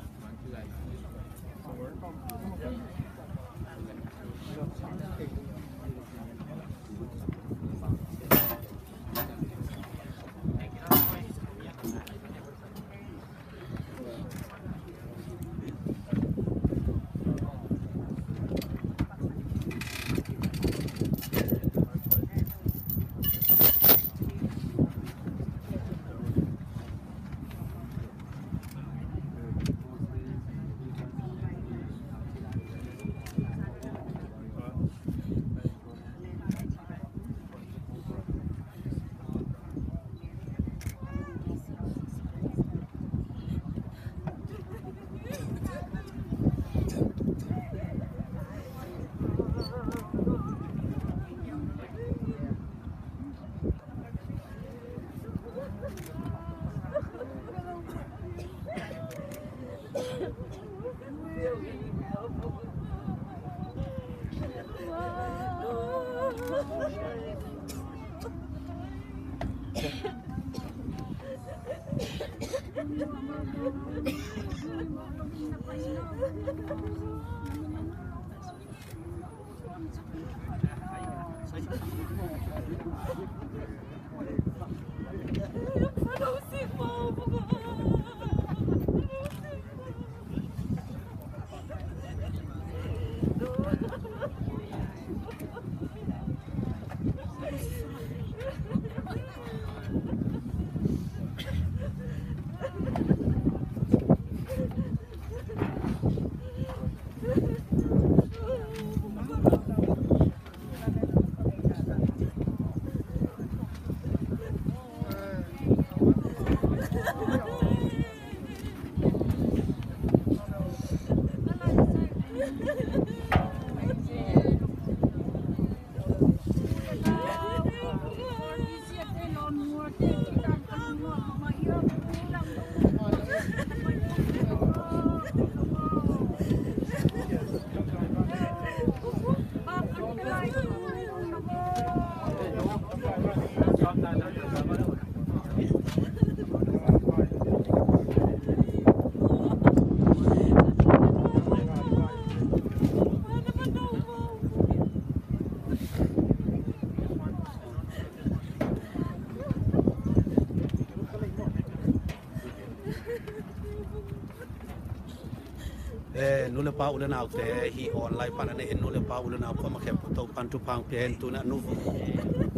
Nu le pa u le naute, hih online pan a na en nu le pa u le nau kuamah khempeuh Topan thupha pia hen. Tu-in ah nu vung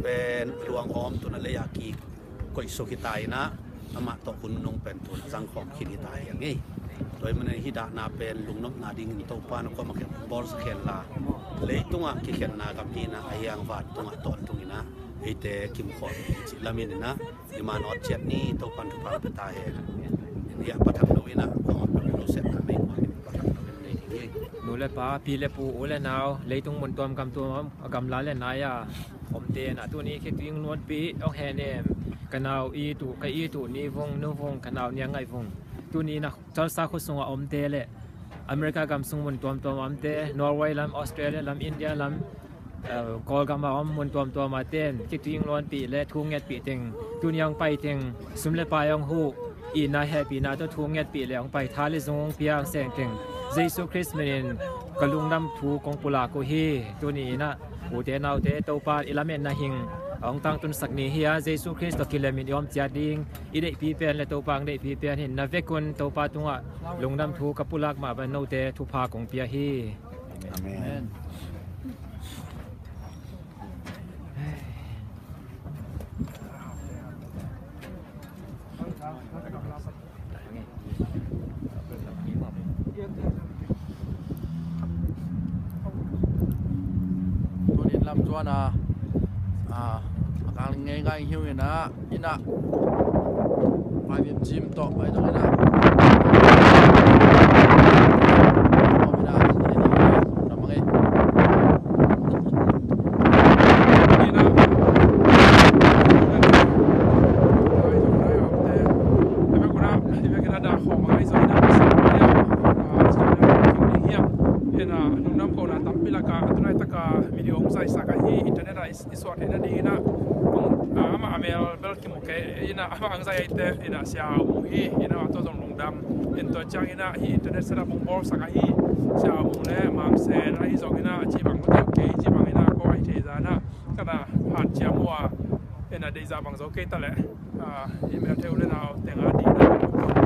pen luang hawm, tu-in ah lei-ah kikoihsuk hi ta in ah, amah tawh hun nung pen tu-in ah zangkhawm khin hi ta hi hang ei. Tua ahih manin hih dahna pen lungnopna dingin Topan a kuamah khempeuh bawlsak hen la, leitungah kikhenna gam hi in ah, ahi hang vantungah tawntung in ah eite kimkhawm hi cih lamen in ah, i manawt ciat ni. Topan thupha pia ta hen. Hih a pathang lo in ah, kong a pia lo set na mei kong a pathang lo in nei ding hi. Nu le pa, pi le pu, u le nau, leitung mun tuam gam tuam, a gamla le nai-a omte in ah, tuni khitui lungnopih hong hen em. Ka nau it uh, ka it uh, Ni Vung, Nu Vung, ka nau Niang Ngaih Vung. Tuni in ah Tulsa khua sungah omte le America gam sung mun tuamtuam a omte, Norway lam, Australia lam, India lam, eh, Kawlgam a om mun tuamtuam a ten khitui lungnopih le thu ngetpih teng, tuni a hong pai teng sum le pai hong huh, itna hehpihna tawh thu ngetpih le hong pai, tha le zung hong pia, hong seng teng Jesu Khrist min in ka lungdam thu kong pulak uh hi. Tuni in ah ute naute, Topa i lametna hing a hong tangtunsak ni hi a, Jesu Khrist tawh kilem in i om ciat ding, i deihpi pen le Topa hong deihpi pen hi in, na vekun Topa tungah lungdam thu ka pulak mah bangin note thupha kong pia hi. Amen. Tunin lam zuan a, a, a kang ngeingai hiu in ah, in ah, vai vim cim tawh, vai tawh in ah. Om in ah, in ah, in ah, in ah, in ah. Internet ah i suat theihna dingin ah, amah a mel bel kimu kei in ah, amah hong zai ahih teh in ah Sia Au Mung hi in ah, tua zong lungdam. In tua ciangin ah hih internet setup hong bawlsak ahi Sia Au Mung le Mang Sen ahi zongin ah, a ci bang mah tawh kei ci bangin ah kong ahi thei zan ah, ka na hat ciam uh a, in ah deihzah bang zo kei ta leh, ah, i mel thei u le nau teng a ding ah